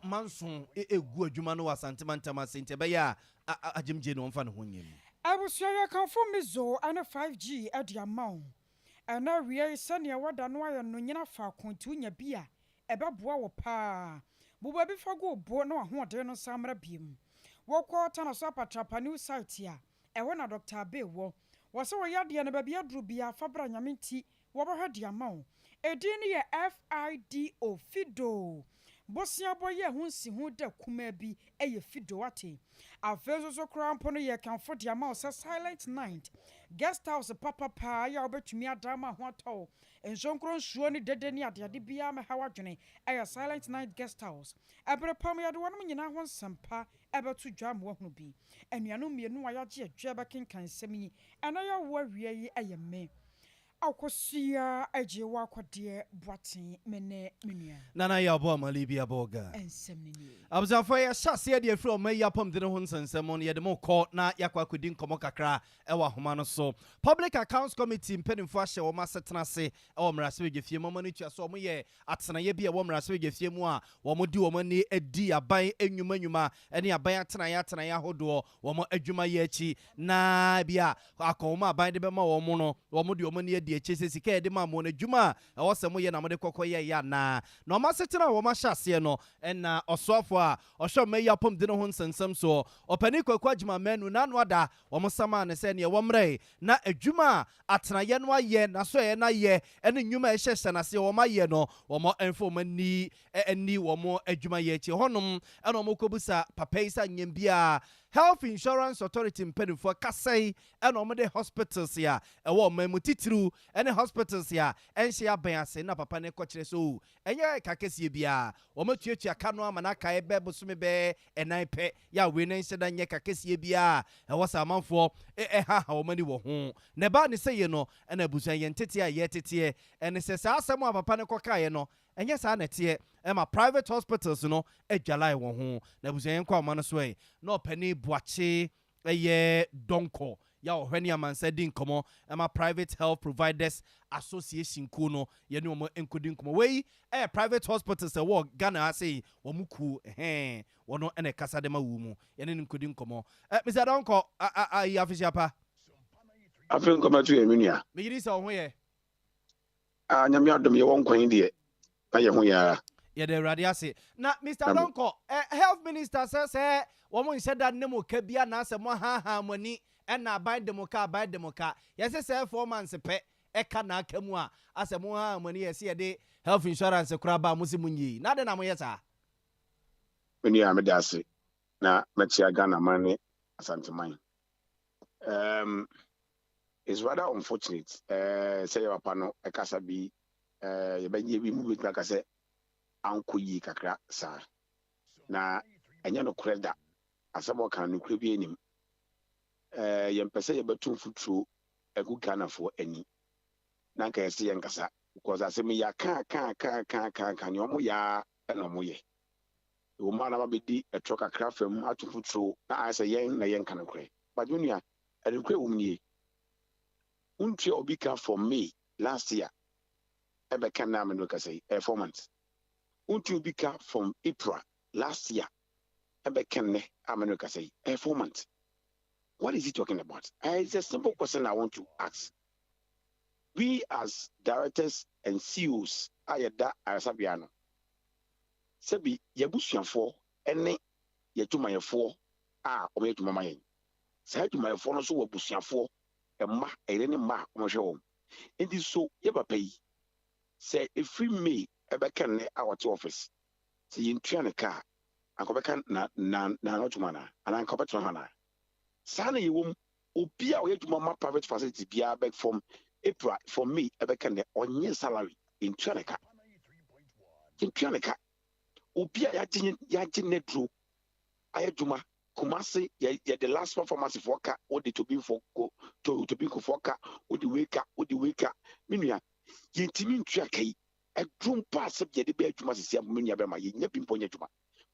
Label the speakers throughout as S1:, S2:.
S1: Manso egu adwuma no wɔ Asante mantam ase nti ɛbɛyɛ a agyemgye no ɔmfa ne ho nyɛ mu.
S2: Abusua, yɛkamfo Mizo ne 5G de ama wo. Ɛna awia yi, sɛnea wada no ayɛ no nyina faako, nti wonya bi a ɛbɛboa wo paa. Bobɔ bi fa gu wo bo na wahoɔden no nsa mmra biem. Wɔkɔ Tana so Apatrapa new site a ɛhɔ na Dr Abe wɔ. Wɔ sɛ wɔyɛ adeɛ no baabi aduru biara, fa bra, Nyame nti wɔbɛhwɛ de ama wo. Ɛdin no yɛ FIDO, Fido. Boseabɔ yɛ ho nsi ho da kumaa bi ɛyɛ Fido ate. Afei nso so koraa mpo no, yɛ kamfo de ama wo sɛ Silent Night Guest House papapaa yɛ a wobɛtumi ada ma ho atɔ wo. Nsonkoro nsuo ne dede ne adeade biara mɛha w'adwene, ɛyɛ Silent Night Guest House. Ɛberɛ pam yɛde wɔnom nyinaa ho nsɛmpa ɛbɛto dwa ma woahunu bi. Anuanom mmienu a yɛagye adwa bɛkenkan nsɛm yi ɛna yɛwo awie yi, ɛyɛ me Akɔsua agye wɔ akɔdeɛ Boaten, me ne me nua.
S1: Nana yɛ ɔbɔ amali bi abɔ ga.
S2: Ɛnsɛm no nie.
S1: Abusuafoɔ, yɛhyɛ aseɛ deɛ firi ɔma yi apɔmuden ho nsɛnsɛm no, yɛde mo kɔ na yɛakɔ akɔdi nkɔmmɔ kakra ɛwɔ ahoma no so. Public Accounts Committee mpanimfoɔ ahyɛ wɔn asetena ase ɛwɔ mmarahyɛbadwafie mu. Ɔmo no tua so ɔmo yɛ atenaeɛ bi a ɛwɔ mmarahyɛbadwafie mu a wɔn de wɔn ani adi aban nnwuma nnwuma ne aban atenaeɛ atenaeɛ ahodoɔ wɔn adwuma yɛ akyi, na bi a akɔnma aban de bɛma wɔn no, wɔn de wɔn ani adi akyi sɛ sika yɛde ma mo no, adwuma a ɛwɔ sɛ moyɛ na mode kɔkɔ yɛ yɛ anaa. Na ɔmo asetena a wɔn ahyɛ aseɛ no, ɛna ɔsoafoɔ a ɔhwɛ ɔma yi apɔmuden ho nsɛnsɛm soɔ, Ɔpanin Kwaku Agyemang Manu, n'ano ada wɔn sama ne sɛ neɛ wɔmmerɛ na adwuma a atenaeɛ no ayɛ, n'asoɛeɛ no ayɛ, ɛne nnwuma a ɛhyɛhyɛ n'aseɛ wɔn ayɛ no, wɔn mfa wɔn ani ani wɔn adwuma yɛ akyi hɔnom. Ɛna wɔn kɔbusa papa yi sɛ anyam biara Health Insurance Authority mpanimfoɔ kasa yi, ɛna wɔn de hospitals a ɛwɔ ɔman mu titiriw ɛne hospitals a ɛnhyɛ abɛn ase, na papa ne kɔkyerɛ so o, ɛnyɛ ka kɛseɛ biara, wɔn atuatua ka no ama n'aka ɛbɛ bosome bɛɛ 4 pɛ yɛ a wei ne nhyɛ da nyɛ ka kɛseɛ biara ɛwɔ sɛ amanfoɔ ɛhaha wɔn ani wɔ ho. Na ɛbaa ne sɛ yie no, ɛna abusua yɛn tete a yɛteteɛ ɛne sɛ saa asɛm a papa ne kɔkaeɛ no, ɛnyɛ saa na ɛteɛ ɛma private hospitals no adwalae wɔn ho. Na abusua, yɛn kɔ ɔma no so ɛ na Ɔpanin Boakye ɛyɛ Dɔnkɔ yɛ a ɔhwɛ ne amansa di nkɔmmɔ ɛma Private Health Providers Association kuo no, yɛne wɔn nkɔdi nkɔmmɔ. Wei ɛyɛ private hospitals ɛwɔ Ghana ha sei wɔn kuo ɛhɛn wɔn ɛna ɛkasa de ma wɔn mu. Yɛne no nkɔdi nkɔmmɔ. Mr Dɔnkɔ, ayi afehyia pa.
S3: Afei nkɔmɛto yɛ, me nua.
S1: Meyiri sɛ wo ho yɛ.
S3: Ah, Nyame adom, yɛwɔ nkwan deɛ na yɛ ho yɛ ara.
S1: Yɛde Awurade ase. Na Mr Dɔnkɔ, health minister sɛ wɔn nhyɛ da ne mo ka bi anaasɛ mo ahaahaa mo ani ɛna aban de mo ka, aban de mo ka. Yɛsɛ sɛ 4 months pɛ ɛka na aka mu a asɛ mo haahaa mo ani, yɛsɛ yɛde health insurance koraa ba a mo sɛ mo nyie na ade na moyɛ saa.
S3: Me nua, meda ase na mɛkyia Ghana man ne Asanteman. It's rather unfortunate sɛ yɛ papa no ɛkasa bi yɛbɛnyɛ bi mu bɛtumi aka sɛ ankɔ yie kakra saa, na ɛnyɛ nokorɛ da. Asɛm a ɔka no, nokorɛ bi anim. Yɛmpɛ sɛ yɛbɛto mfuturo agu Ghanafoɔ ani na nka yɛsɛ yɛnkasa, because asɛm yi yɛaka ka ka ka ka ka, nea ɔmo yɛ a ɛna ɔmo yɛ. Ɛwɔ mu a na bɛdi ɛtorɔ kakra fam ato mfuturo na ayɛ sɛ yɛn na yɛnka nokorɛ, but me nua, ɛnokorɛ wɔ mu nie. Wontua obi ka from May last year ɛbɛka nna me no kasa yi, ɛyɛ 4 months. Wontua obi ka from April last year ɛbɛka nnɛ a me no kasa yi, ɛyɛ 4 months. What is he talking about? It's a simple question I want to ask. We as directors and CEOs a yɛda ayaresabea no, sɛbi, yɛabusuafoɔ ne yɛadwumayɛfoɔ a wɔyɛ adwuma ma yɛn, saa adwumayɛfoɔ no nso wɔ abusuafoɔ, mma, ɛyere ne mma a wɔhwɛ wɔn. Nti so yɛ papa yi, sɛ ɛfiri May ɛbɛka nnɛ a wɔte office, sɛ yɛntua ne ka a, anka ɔbɛka na na na anɔtom anaa anaa anka ɔbɛtena hɔ anaa? Saa na yɛwɔ mu. Obi a ɔyɛ adwuma ma private facility biara bɛ from April, from May ɛbɛka nnɛ, ɔnyɛ salary, yɛntua ne ka, yɛntua ne ka. Obi a yɛagye ne duro ayɛ adwuma Kumase, yɛde Lasma Pharmacy foɔ ka, wode Tobinfoɔ ko to Tobinkofoɔ ka, wode wei ka, wode wei ka, me nua, yɛntumi ntua ka yi. Ɛduro mpo a sɛ yɛde bɛyɛ adwuma sisi a, me nua bɛma yɛnya bi mpo nyɛ adwuma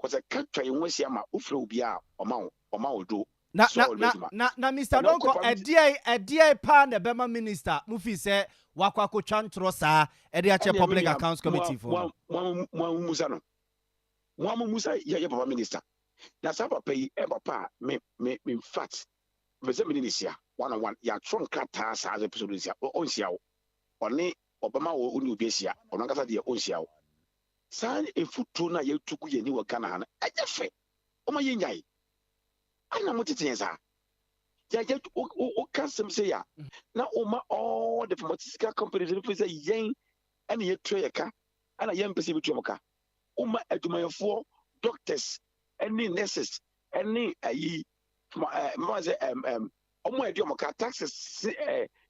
S3: kɔsɛ ka twa yɛn ho ahyia ma wofrɛ obiara a ɔma wo duro.
S1: Na na na na na Mr Donkor, ɛdeɛ paa na ɛbɛma minister mo fi sɛ wakɔ akɔtwa ntorɔ saa ɛde akyɛ Public Accounts Committee fo no?
S3: Mo amusa no. Mo ara mommu sɛ yɛ papa minister. Na saa papa yi yɛ papa a me me in fact mepɛ sɛ me ne no hyia one on one. Yɛatwerɛ nkrataa saa sɛ pɛ sɛ ɔne hyia. Ɔnhyia wo. Ɔne ɔbɛma wo ne obi ahyia. Ɔno ankasa deɛ ɔnhyia wo. Saa mfuturo no a yɛtu gu yɛn ani wɔ Ghana ha no, ɛnyɛ fɛ. Momma yɛnnyae. Adɛn na motete yɛn saa? Yɛyɛ woka asɛm sei a, na woma all the pharmaceutical companies no feel sɛ yɛn ɛna yɛtua yɛ ka, ɛna yɛmpɛ sɛ yɛbɛtua mo ka. Woma adwumayɛfoɔ, doctors ne nurses ne ayi, mɛma sɛ ɔmo a yɛde ɔmo ka, taxes,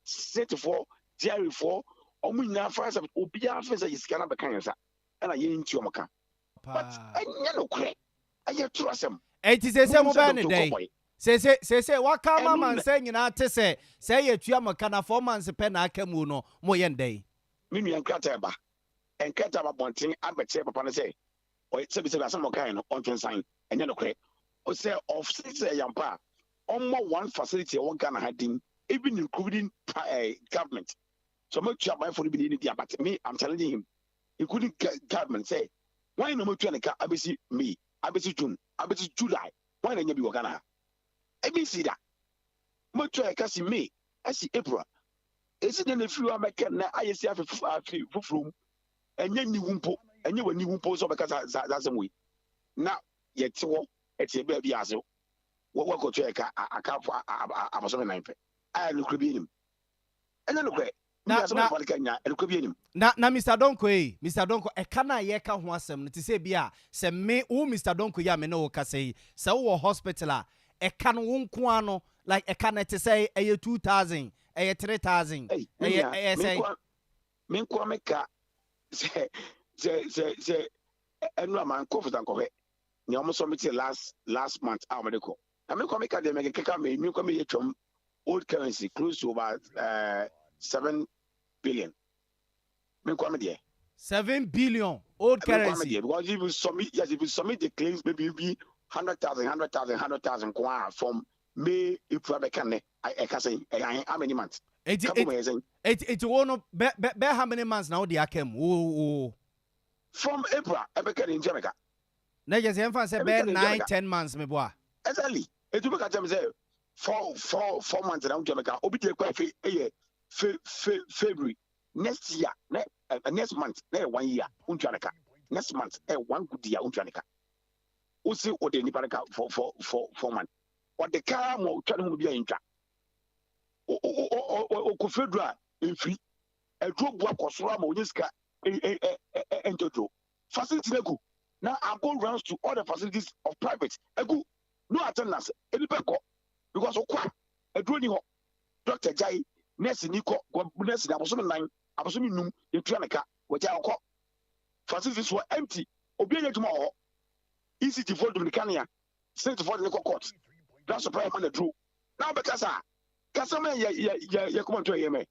S3: setefoɔ, diaryfoɔ, ɔmo nyinaa fire service, obiara feel sɛ yɛ sika no abɛka yɛn nsa, ɛna yɛntua ɔmo ka. But ɛnyɛ nokorɛ, ɛyɛ toro asɛm.
S1: Enti seesei mobɛyɛ no dɛn? Seesei, seesei waka ama amansan nyinaa te sɛ, sɛ yɛtua mo ka na 4 months pɛ na aka mu no, moyɛ no dɛn?
S3: Me nua, nkrataa ba. Nkrataa ba abɔnten abɛkyerɛ papa no sɛ, ɔyɛ, sɛbisɛbi asɛm a ɔkaeɛ no, ɔntwe nsan. Ɛnyɛ nokorɛ. Sɛ ɔse sɛ ɛyɛ ampa a, ɔmmɔ one facility a ɛwɔ Ghana ha din, even including pra, eh, government. Sɛ ɔmatua abanfoɔ no bi na ɛnni din a, but me, I'm challenging him, including government, sɛ hwan na ɔmatua ne ka abɛsi May, abɛsi June, abɛsi July, hwan na anya bi wɔ Ghana ha? Ebi nsii da. Ɔmatua yɛ ka si May, asi April. Esi dɛn na efiri hɔ abɛka nnɛ ayɛ si afe afe foforɔ mu? Ɛnyɛ aniwu mpo, ɛnyɛ w'aniwu mpo sɛ ɔbɛka saa saa asɛm wei. Na yɛte hɔ, ɛte yɛ baabi ase, wɔakɔtua yɛ ka aka abosome 4 pɛ. A nokorɛ bi anim. Ɛnyɛ nokorɛ.
S1: Na, na, na, na Mister Donkor ei, Mister Donkor, ɛka no a yɛreka ho asɛm no, te sɛ bi a, sɛ me, wo Mister Donkor yi a me ne wo kasa yi, sɛ wowɔ hospital a, ɛka no wo nko ara no, like ɛka no ɛte sɛn, ɛyɛ 2,000, ɛyɛ 3,000,
S3: Ei, me
S1: ɛyɛ,
S3: nua,
S1: ɛyɛ
S3: me
S1: sɛn?
S3: nko ara, me nko ara meka sɛ, sɛ, sɛ, sɛ, ɛno a mankɔ office ankɔhwɛ nea wɔn submit last, last month a wɔde kɔ. Na me nko ara meka deɛ mekeka me, me nko ara meyɛ twam old currency close to about 7 billion. Me nko me deɛ.
S1: 7 billion old
S3: Me nko me
S1: currency.
S3: deɛ, because if you submit, yes, if you submit the claims, maybe be 100,000, 100,000, 100,000 nko from May, April abɛka nnɛ, ɛka sɛn? Ɛyɛ ahe? How many months?
S1: Eti
S3: Ka bom, ɛyɛ sɛn?
S1: Eti wo no bɛ how many months na wo de aka mu wo?
S3: From April ɛbɛka ne ntua mɛka.
S1: Na kyerɛ sɛ yɛmfa sɛ
S3: ɛbɛka
S1: bɛyɛ
S3: ne ntua
S1: 9
S3: mɛka.
S1: 10 months meboa.
S3: Exactly. Etu bɛka kyerɛ me sɛ 4 months na wotua mɛka. Obi deɛ kɔ afe ɛyɛ fe fe February next year na next month na yɛ one year wontua ne ka. Next month ɛyɛ one good year wontua ne ka. Wosi wode nipa ne ka for 4 months, ɔde kaa ma ɔtwa ne ho bi a ntwa okofie duro a mfiri aduro bu akɔ soro ama onye sika ntoduro. Facility no agu na I go rounds to all the facilities of private, agu, no attendance, nipa kɔ because okɔ a aduro ni hɔ, doctor gyae, nurse ni kɔ, nurse ni abosome 4, abosome 5 yɛtua ne ka, wɔgyae ɔkɔ. Facilities wɔ empty, obi anyɛ adwuma wɔ hɔ. ECG foɔ dum ne kanea, state foɔ de ne kɔ court, drug supplier ma na duro na wobɛka saa kasa ma yɛ yɛ yɛ yɛ kɔmɔntɔ yɛ mɛ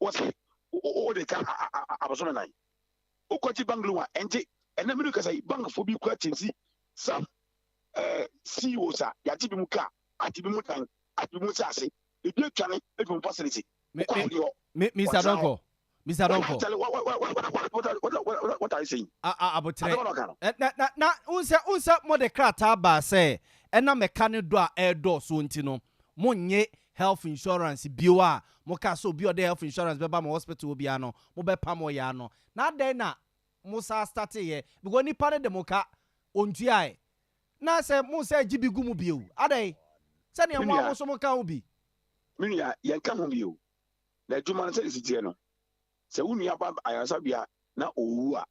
S3: wɔsɛ o de ka abosome 4. Wokɔgye bank loan a ɛngye. Ɛnɛ mene kasa yi, bankfoɔ bi kura kyɛnsi some CEOs a yɛagye bi mu kaa, agye bi mu dan, agye bi mu nsase, ebi atwane ebi mu facility.
S1: Me
S3: wokɔ
S1: me
S3: ahoni hɔ
S1: me Mr.
S3: wɔtena hɔ.
S1: Donkor, Mr. Donkor.
S3: Tell what, what are you saying?
S1: Abotrɛ.
S3: Asɛm na ɔka no.
S1: Na unsɛ mode krataa baa sɛ ɛnam ɛka ne dɔ a ɛredɔɔso nti no, monnye health insurance bio a moka sɛ obi a ɔde health insurance bɛba mo hospital biara no, mobɛpam ɔyɛ ano. Na adɛn na mo saa starteyɛ? Because nipa no de mo ka ontuae na sɛ mo sɛ gye bi gu mu bio, adɛn sɛnea mo a mo so mo ka ho bi?
S3: Me nua, yɛnka ho bio. Na adwuma no sɛde si teɛ no, sɛ wo nua ba ayaresabea na ɔwu a,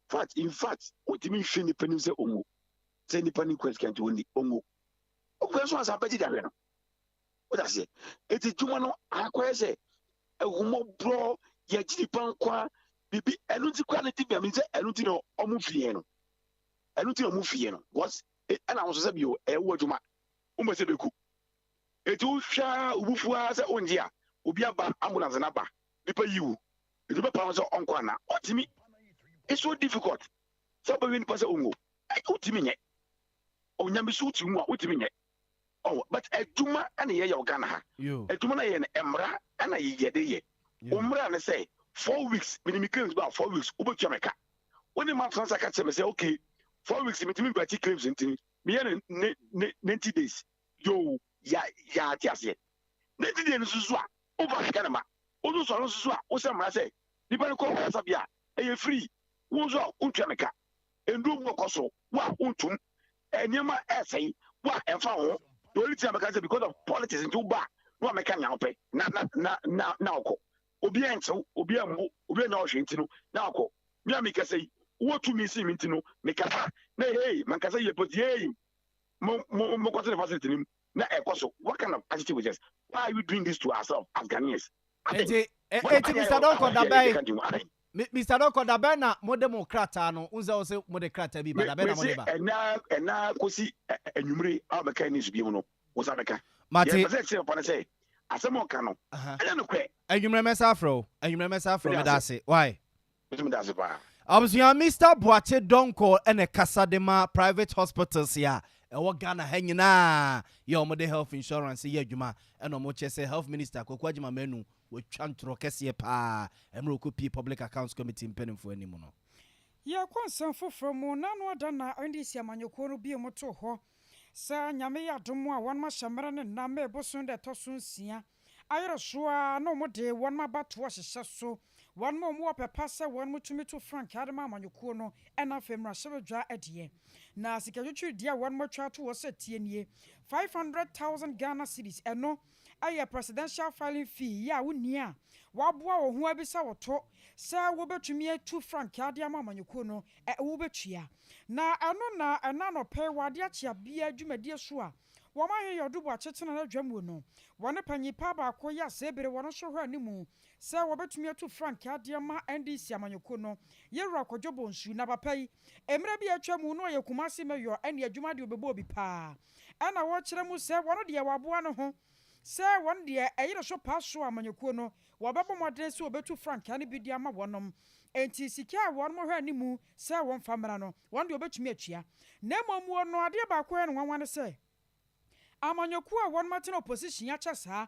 S3: fact in fact wontumi nhwɛ nipa nim sɛ ɔnwu, sɛ nipa no nkura sika nti ɔnni ɔnwu, ɔkura so ansa bɛgye de ahwɛ no. Wode aseɛ? Enti adwuma no akɔyɛ sɛ ahummɔborɔ, yɛgye nipa nkwa biribi. Ɛno nti koraa ne ti bia sɛ ɛno nti na ɔmo fi yɛn no, ɛno nti na ɔmo fi yɛn no, because ɛna ahosuo sɛ bio ɛyɛ wo adwuma, womɛ sɛ bɛku. Eti wohwɛ a wobufu ara sɛ wongye a obi aba, ambulance no aba, nipa yi wu, eti wobɛpa ho sɛ ɔnkɔ ana ɔtumi. It's so difficult sɛ wobɛhwɛ nipa sɛ ɔnwu. Wotumi nyɛ onyame so wote mu a wotumi nyɛ. Oh, but adwuma ɛna yɛyɛ wɔ Ghana ha. Adwuma no yɛ no mmara ɛna yɛde yɛ. Wo mmara ne sɛ 4 weeks mede me claims ba, 4 weeks wobɛtua me ka. Wo ne ma tena sa ka kyerɛ me sɛ okay. 4 weeks metumi nkɔ claims, nti meyɛ no ne 90 days yoo. Ya yaate aseɛ, 90 days no soso a wofa sika ne ma woso sɔre nso so a wosɛ mmara sɛ nipa no kɔ ɔyasabea a ɛyɛ free, wo nso a wontua ne ka. Nduro mu ɔkɔ so wo a wontum nneɛma ɛsɛe wo a ɛmfa ho. The only thing a mɛka sɛ because of politics nti woba na wamɛka nea wopɛ na wokɔ, obi ɛntew, obi ɛmmo, obi ɛnya ɔhwɛ nti no na wakɔ. Me a mekasa yi, wowɔ tumi si me nti no mekasa na hey, mankasa yie pɔti hey, mo mo mo kɔtene facility nim na ɛkɔ so. What kind of attitude is this? Why are we doing this to ourselves as Ghanaians?
S1: Eti eti Mr Donko, dabɛn, Mr Donko, dabɛn na mo de mo krataa no n sɛ o sɛ mo de krataa bi ba? Dabɛn na mo de ba?
S3: Ɛna ɛna kosi enwumere a bɛka news bi mu no, wosa bɛka.
S1: Mate.
S3: Yɛ pɛ sɛ kyerɛ papa no sɛ asɛm a ɔka no ɛnyɛ nokorɛ.
S1: Enwumere mɛsa afrɛ o, enwumere mɛsa afrɛ o. Meda ase why.
S3: Mɛsɛ meda ase paa.
S1: Abusua, Mr Boakye Donko ɛna kasa de ma private hospitals a ɛwɔ Ghana ha nyinaa yɛ ɔmo de health insurance yɛ adwuma, ɛna ɔmo kyerɛ sɛ Health Minister Kwaku Agyemang Manu wɔatwa ntorɔ kɛseɛ paa ɛmmerɛ ɔkɔpie Public Accounts Committee mpanimfoɔ anim no.
S2: Yɛkɔ nsɛm foforɔ mu. Nano ada na NDC amanyɔkuo no bie mu too hɔ sɛ Nyame yɛ adom a wɔnom ahyɛ mmerɛ ne nnam ma ɛbosom da ɛtɔ so 6 ayerɛ so a na ɔmo de wɔnom abatoɔ hyehyɛ so. Wɔnom a ɔmo wɔ pɛpa sɛ wɔnom tumi to frankaa de ma amanyɔkuo no, ɛna afei mmarahyɛbadwa adeɛ na sikatwitwiridie a wɔnom atwa ato hɔ sɛ tie nie: 500,000 Ghana cedis. Ɛno ɛyɛ presidential filing fee yɛ a wonni a waboa wɔn ho abisa wɔto sɛ wobɛtumi atu frankaa de ama amanyɔkuo no ɛ wobɛtua. Na ɛno na ɛna nɔpɛ wɔ adeɛ akye abea dwumadie so a wɔn ahwɛ ɔdo akyekyena no adwa mu no, wɔne panyin pa baako yɛ asɛbere wɔn nso hwɛ anim sɛ wɔbɛtumi atu frankaa de ama NDC amanyɔkuo no, yɛwura Kwadwo Bonsu. Na papa yi, mmerɛ bi atwa mu no, ɔyɛ Kumase mayor, ɛne adwuma deɛ ɔbɛbɔ obi paa, ɛna wɔkyerɛ mu sɛ wɔn deɛ wɔaboa no ho sɛ wɔn deɛ ɛyere so paa so amanyɔkuo no wɔbɛbɔ mmɔden sɛ wɔbɛtu frankaa no bi de ama wɔnom. Enti sika a wɔn hwɛ anim sɛ wɔn fa mmara no, wɔn deɛ wɔbɛtumi atua. Na mmom wɔ no, adeɛ baako yɛ no nwanwa ne sɛ amanyɔkuo a wɔn atena opposition akyɛ saa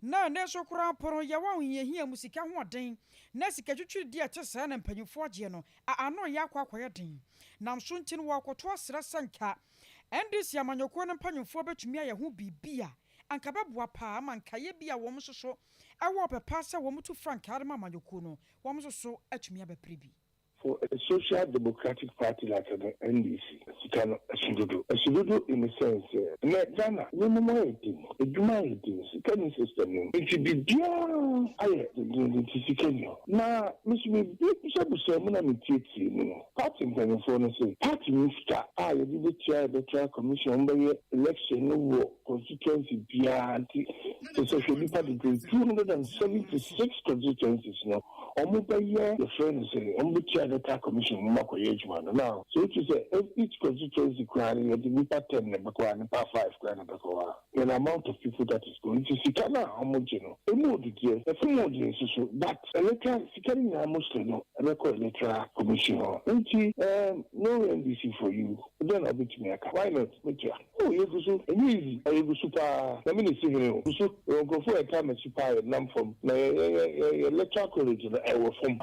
S2: na ɛnɛ nso koraa mpo no yɛwɔ ahohiahia mu, sika hoɔden na sika twitwiri a ɛte saa na mpanyinfoɔ agyeɛ no ano yɛ akɔ akɔyɛ den nam so. Nti no wɔakɔto asrɛ sɛ nka NDC amanyɔkuo no mpanyinfoɔ bɛtumi ayɛ ho biribi a anka bɛboa paa ama nkaeɛ bi a wɔn nso so ɛwɔ ɔpɛpa sɛ wɔn tu frankaa de ma amanyɔkuo no, wɔn nso so atumi abɛpere bi.
S4: For a social democratic party like the NDC, sika no ɛso dodo. Ɛso dodo in the sense sɛ ɛnɛ Ghana nneɛma mu ayɛ den, adwuma ayɛ den, sika ni system no nti biribiara ayɛ dendenden, nti sika ni hɔ. Na nso mebisabusa mu na metietie mu no, party mpanimfoɔ no sɛ party ni sika a yɛde bɛtua Electoral Commission, wɔn bɛyɛ election no wɔ constituency biara, nti sɛ sɛ hwɛ nipa bebree, 276 constituencies no, wɔn bɛyɛ, yɛfrɛ no sɛ wɔn bɛtua Electoral Commission mu akɔyɛ adwuma no. Now so etu sɛ each constituency koraa no, yɛde nipa 10 na ɛbɛkɔ a, nipa 5 koraa na ɛbɛkɔ a, yɛn amount of people that is going nti sika no a wɔn gye no emu odidiɛ ɛfum odi nso so, but electoral sika no nyinaa mostly no ɛbɛkɔ Electoral Commission hɔ. Nti no NDC for you then na ɔbɛtumi aka why not metua. Oh, yɛgu so, ɛnyɛ easy, yɛgu so paa na mi na esi hene o gu so. Nkurɔfoɔ a ɛta m'akyi paa yɛ nam fam na yɛ yɛ yɛ yɛ electoral college no ɛwɔ fam,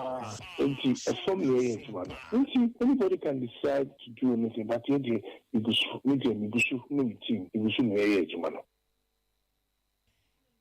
S4: nti ɛfam na yɛyɛ adwuma no, nti anybody can decide to do anything, but yɛ deɛ yɛgu so, me deɛ megu so ne me team yɛgu so na yɛyɛ adwuma no.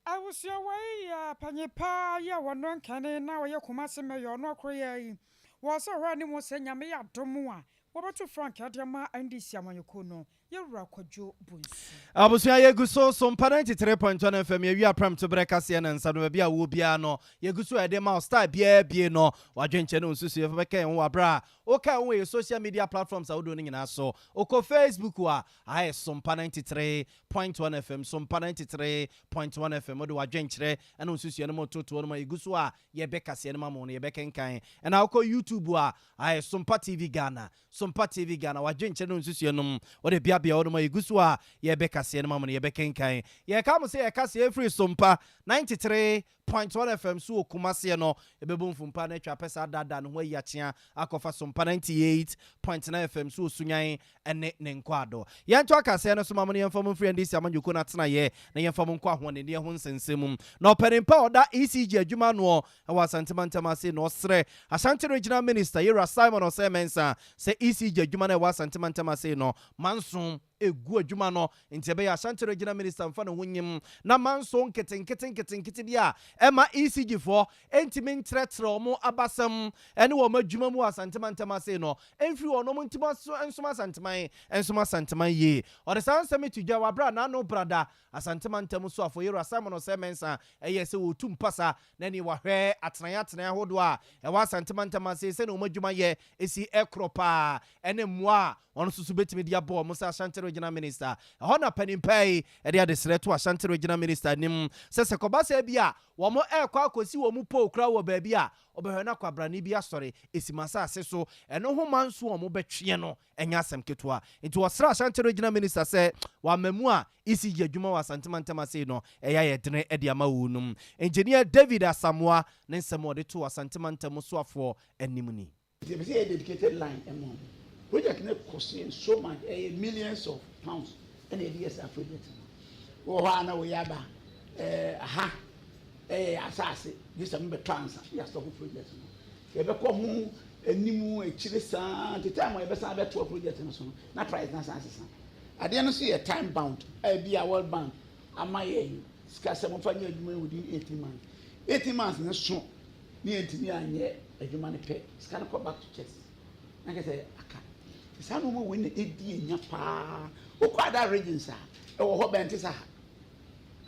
S2: Abusua, wei yɛ panyin paa yi a wɔno nkane na wɔyɛ Kumase mayor ɔno akoro yɛ yi wɔ sɛ ɔhɔ anim sɛ Nyame yɛ adom a wɔbɛto frankaa de ama NDC amanyɔkuo no, yɛwura Kwadwo Bonsu.
S1: Abusua, yɛgu so so mpa 93.1 FM. Yɛwi aprɛm to berɛ kaseɛ ne nsa no baabi a wɔ biara no, yɛgu so a yɛde ma wo style biara bie no wadwenkyɛ ne nsusu yɛfa bɛka yɛn ho wɔ aberɛ a woka ho wɔ yɛ social media platforms ahodoɔ no nyinaa so. Wokɔ Facebook a, ayɛ Sompa 93.1 FM, Sompa 93.1 FM. Wode wadwenkyerɛ ɛne nsusua no mu totoɔ no ma yɛgu so a yɛbɛkaseɛ no ma mo no yɛbɛkenkan. Ɛna wokɔ YouTube a, ayɛ Sompa TV Ghana, Sompa TV Ghana. Wadwenkyerɛ no nsusua nom wode beabea hɔ no ma yɛgu so a yɛbɛkaseɛ no ma mo no yɛbɛkenkan. Yɛka mo sɛ yɛkaseɛ ɛfiri Sompa 93. 1 FM so wɔ Kumaseɛ no, ɛbɛbɔ mfumpa no atwa pɛ saa daadaa ne ho ayi akyea akɔfa Sompa 98.9 FM so wɔ Sunyan ne ne nkɔado. Yɛnto akaseɛ no so ma mo no, yɛmfa mo mfiri NDC amanyɔkuo no atenaeɛ na yɛmfa mo nkɔ ahoɔdenneɛ ho nsɛnsɛm mu. Na ɔpanimpa a ɔda ECG adwuma noɔ ɛwɔ Asantema ntam ase na ɔsrɛ Ashanti Regional Minister Yɛwura Simon Osei Mensah sɛ ECG adwuma no ɛwɔ Asantema ntam ase no, manso egu adwuma no, nti ɛbɛyɛ Ashanti Regional Minister mfa ne ho nyim na manso nketenkete nketenkete bi a ɛma ECG foɔ ntumi nkyerɛkyerɛ wɔn abasɛm ɛne wɔn adwuma mu wɔ Asantema ntam ase no mfiri wɔn nom ntim nsom Asanteman, nsom Asanteman yie. Ɔde saa nsɛm to dwa wabra n'ano brada Asantema ntam so afɔ Yɛwura Simon Osei Mensah ɛyɛ sɛ wɔtu mpasa na ne wahwɛ atenaeɛ atenaeɛ ahodoɔ a ɛwɔ Asantema ntam ase, sɛne wɔn adwuma yɛ ɛsi ɛkorɔ paa ɛne mmoa a ɔno nso so bɛtumi de abɔ ɔmo sɛ Ashanti Regional Minister. Ɛhɔ na panimpa yi ɛde adesrɛ to Ashanti Regional Minister anim sɛ kɔba sɛ bi a wɔn ɛrekɔ akɔsi wɔn pole kora wɔ baabi a ɔbɛhwɛ no akwabrane bi asɔre esi ma asase so, ɛno ho ma nso wɔn bɛtweɛ no ɛnyɛ asɛm ketewa. Nti wɔsrɛ Ashanti Regional Minister sɛ wama mu a ECG adwuma wɔ Asantema ntam ase no ɛyɛ ayɛ dene ɛde ama wɔn nom. Engineer David Asamoa ne nsɛm a ɔde to Asantema ntam soafoɔ anim ni.
S5: Nti yɛpɛ sɛ yɛ dedicated line ɛma ɔmo. Project no cost yɛn so much, ɛyɛ millions of pounds ɛna yɛde yɛ saa project no. Wɔ hɔ a na wɔyɛ aba aha ɛyɛ asase gye sɛ mobɛtɔ ansa yɛ asɔfo project no. Yɛbɛkɔ ho anim akyire saa nti time a yɛbɛsan bɛtoa project no so no, na price na san sesa. Adeɛ no nso yɛ time bound a ebi a World Bank ama yɛn sika sɛ momfa nyɛ adwuma yi within 18 months. 18 months ne so ne yɛntumi anyɛ adwuma no pɛ, sika no kɔ back to chest na kɛ sɛ aka saa nneɛma wei na ɛdi enya paa. Wokɔ other regions a ɛwɔ hɔ bɛn te sɛ ha.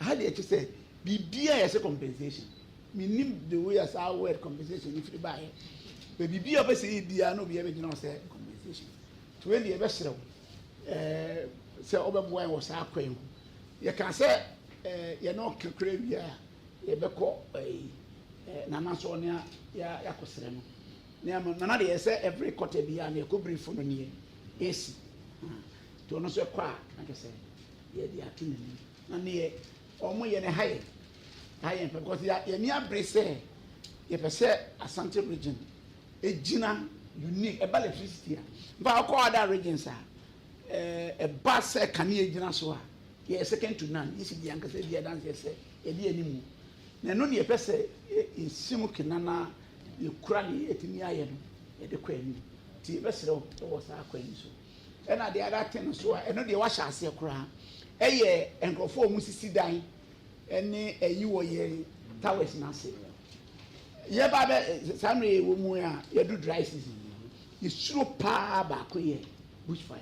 S5: Ha deɛ, ɛkyɛ sɛ biribiara yɛ sɛ compensation. Menim the way a saa word compensation ne firi baayɛ bɛ. Biribiara ɔbɛ sɛ yɛ biara na obiara bɛgyina hɔ sɛ compensation. Nti wei deɛ, yɛbɛsrɛ wo sɛ ɔbɛboa yɛn wɔ saa kwan ho. Yɛka sɛ yɛne ɔka kora wie a, yɛbɛkɔ nana so ɔne yɛakɔsrɛ no ne ama nana deɛ sɛ every quarter bi a na yɛkɔ brief no neɛ ɛsi nti ɔno nso ɛkɔ a na kyɛ sɛ yɛde ato n'anim na neɛ ɔmo yɛ no ha yɛn pɛ, because yɛni abere sɛ yɛpɛ sɛ Asante Region egyina unique ɛba electricity a. Nfa ɔkɔ other regions a, ɛba sɛ kanea gyina so a, yɛyɛ second to none. Yɛsi di ankasa di adanseɛ sɛ yɛde anim na ɛno ne yɛpɛ sɛ yɛsi mu kena na yɛkura ne yɛtumi ayɛ no yɛde kɔ anim. Nti yɛbɛsrɛ wo ɛwɔ saa kwan yi so. Ɛna deɛ ada te no so a, ɛno deɛ wahyɛ aseɛ koraa, ɛyɛ nkurɔfoɔ a wɔn sisi dan ɛne ɛyi wɔ yɛn towers n'ase. Yɛba bɛ saa mmerɛ yɛ wɔ mu a yɛdu dry season, yɛsuro paa baako yɛ bush fire.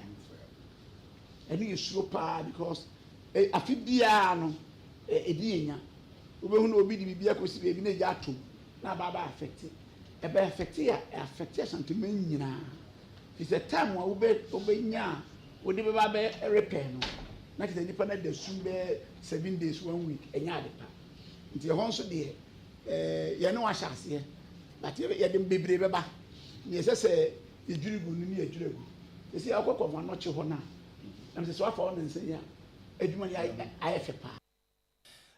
S5: Ɛno yɛsuro paa because afe biara no ɛdi yɛn nya. Wobɛhu na obi de biribi akɔsi baabi na egya atom na aba aba affect, ɛbɛ affect a affect Asanteman nyinaa. Fi sɛ time a wobɛ wobɛnya a wode bɛba bɛ repair no, na kyerɛ sɛ nipa no da sum bɛyɛ 7 days, one week, ɛnyɛ ade pa. Nti ɛhɔ nso deɛ yɛne wahyɛ aseɛ, but yɛde bebree bɛba nea ɛsɛ sɛ yɛdwiri gu no ne yɛdwiri gu. Sɛ akɔ kɔmɔ anɔkye hɔ no a, ɛm sɛ wafa hɔ ne nsa yi a, adwuma no ayɛ fɛ paa.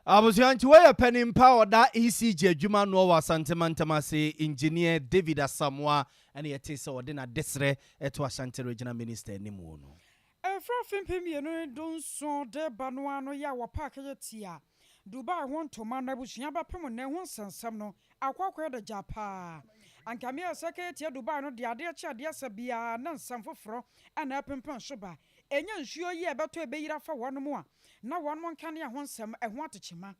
S1: Abusua, nti wɔyɛ panimpa a ɔda ECG adwuma noɔ wɔ Asantema ntam ase, Engineer David Asamoa, ɛne yɛte sɛ ɔde n'adesrɛ ɛto Ashanti Regional Minister anim wɔ no.
S2: Ɛfra afe 2017 de ba no ano yɛ a wɔpa akɛyɛ tia Dubai ho ntoma no, abusua, bɛpem nnɛ ho nsɛnsɛm no akɔ akɔyɛ da gya paa. Anka mmea sɛ kɛyɛ tia Dubai no de adeɛ kye adeɛ sɛ biara na nsɛm foforɔ ɛna ɛpempem so ba. Ɛnyɛ nsuo yi a ɛbɛtɔ ɛbɛyiri afa wɔn mu a na wɔn mo nkanea ho nsɛm ɛho atekyema.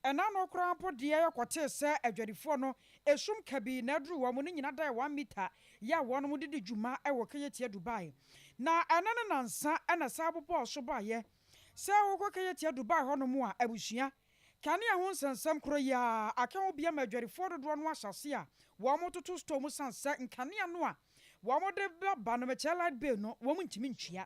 S2: Ɛna no koraa mpo deɛ, yɛkɔtee sɛ adwadifoɔ no esum kabii na aduru wɔn no nyina da 1 meter yɛ a wɔn mo de di dwuma ɛwɔ Kɛyɛ Dubai. Na ɛno ne nansa ɛna saa bobɔɔ so baayɛ sɛ wokɔ Kɛyɛ tia Dubai hɔnom a, abusua, kanea ho nsɛnsɛm koro yi a aka ho bia ma adwadifoɔ dodoɔ no ahyɛ a wɔn mo toto store mu san sɛ nkanea no a wɔn de bɛba no, mɛkyerɛ light bill no, wɔn ntumi ntua.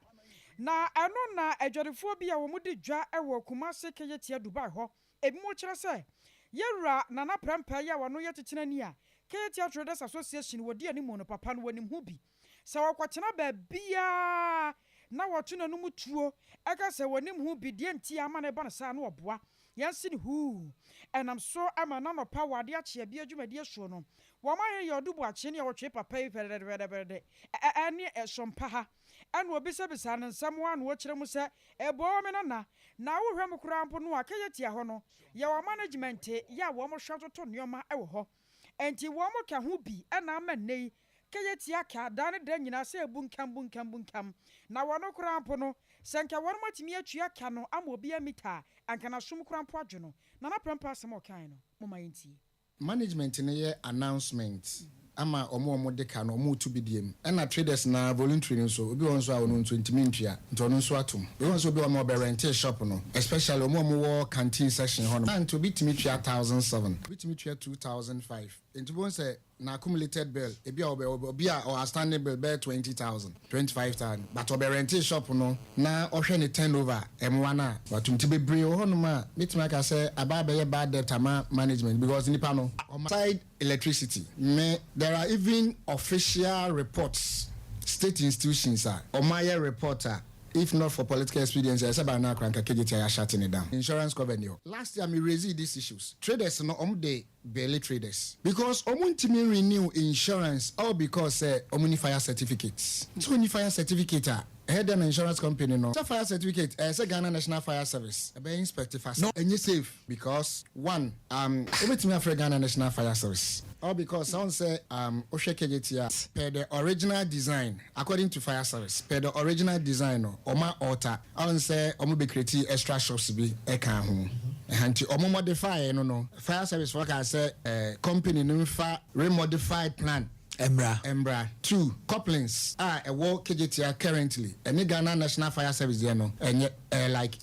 S2: Na ɛno na adwadifoɔ bi a wɔn di dwa wɔ Kumase Kɛyɛ tia Dubai hɔ, ebi mo kyerɛ sɛ yɛwura Nana Prɛmpɛ yi a wɔno yɛ kyekyerɛni a Kejetia Traders Association wɔdi anim no, papa no wɔnim ho bi sɛ wɔkɔtena baabiaa na wɔto n'anum tuo ɛka sɛ wɔnim ho bi deɛ nti ama no ɛba no saa no, ɔboa. Yɛnse no huu. Ɛnam so ma n'anɔpa wɔ adeɛ akye abia dwumadie soɔ no, wɔn ayɛ yɛ ɔdo boakye ne ɔtwe papa yi pɛrɛdɛpɛrɛdɛ ɛne ɛsɔmpa ha. Ɛna ɔbisabisaa no nsɛm a na ɔkyerɛ mu sɛ, Ɛboo me nana, na wohwɛ mu koraa mpo no a Kejetia hɔ no, yɛwɔ management yɛ a wɔn hwɛ toto nneɛma wɔ hɔ. Enti wɔn ka ho bi na ama nnɛ yi Kejetia ka da ne da nyinaa sɛ bunkam bunkam bunkam. Na wɔn koraa mpo no, sɛ nka wɔn atumi atua ka no ama obiara mita a, anka n'asom koraa mpo adwo no. Nana Prempeh asɛm a ɔkae no, momma yɛntie.
S6: Management no yɛ announcement ama ɔmo a ɔmo de ka no ɔmo retu bi deɛ mu ɛna traders no ara voluntary no nso obi wɔ hɔ nso a ɔno nso ntumi ntua nti ɔno nso atom obi wɔ hɔ nso obi wɔ hɔ a ɔbɛ rente shop no especially ɔmo a ɔmo wɔ canteen section hɔ nom nti obi tumi tua 1007 obi tumi tua 2005 nti wobɛhu sɛ Na accumulated bill ebi a ɔbɛ obi a ɔwɔ outstanding bill bɛyɛ 20,000, 25,000 but ɔbɛ rente shop no na ɔhwɛ ne turnover a ɛmoa no a watum nti bebree wɔ hɔnom a mɛtumi aka sɛ aba abɛyɛ bad debt ama management because nipa no ɔma side electricity me there are even official reports state institutions a ɔmo ayɛ report a if not for political expediency ɛsɛ by now koraa nka KJT ayɛ shut ne down insurance cover ni hɔ last year me raise these issues traders no ɔmo de Bele traders because ɔmo ntumi renew insurance all because sɛ ɔmo ni fire certificate. Sɛ onni fire certificate a ɛyɛ dɛn na insurance company no sɛ fire certificate ɛyɛ sɛ Ghana National Fire Service ɛbɛ inspect fa sɛ ɛnyɛ safe because one um wobɛtumi afrɛ Ghana National Fire Service all because sɛ wohu sɛ um wohwɛ KJT a per the original design according to fire service per the original design no ɔmo a alter ɔn sɛ ɔmo bɛ create extra shops bi ɛka ho ɛha nti ɔmo modify no no Fire service foɔ kaa sɛ company no nfa remodified plan
S7: mmra.
S6: Mmra. Two, couplings a ɛwɔ Kejetia currently ɛne Ghana National Fire Service deɛ no ɛnyɛ, ɛyɛ like.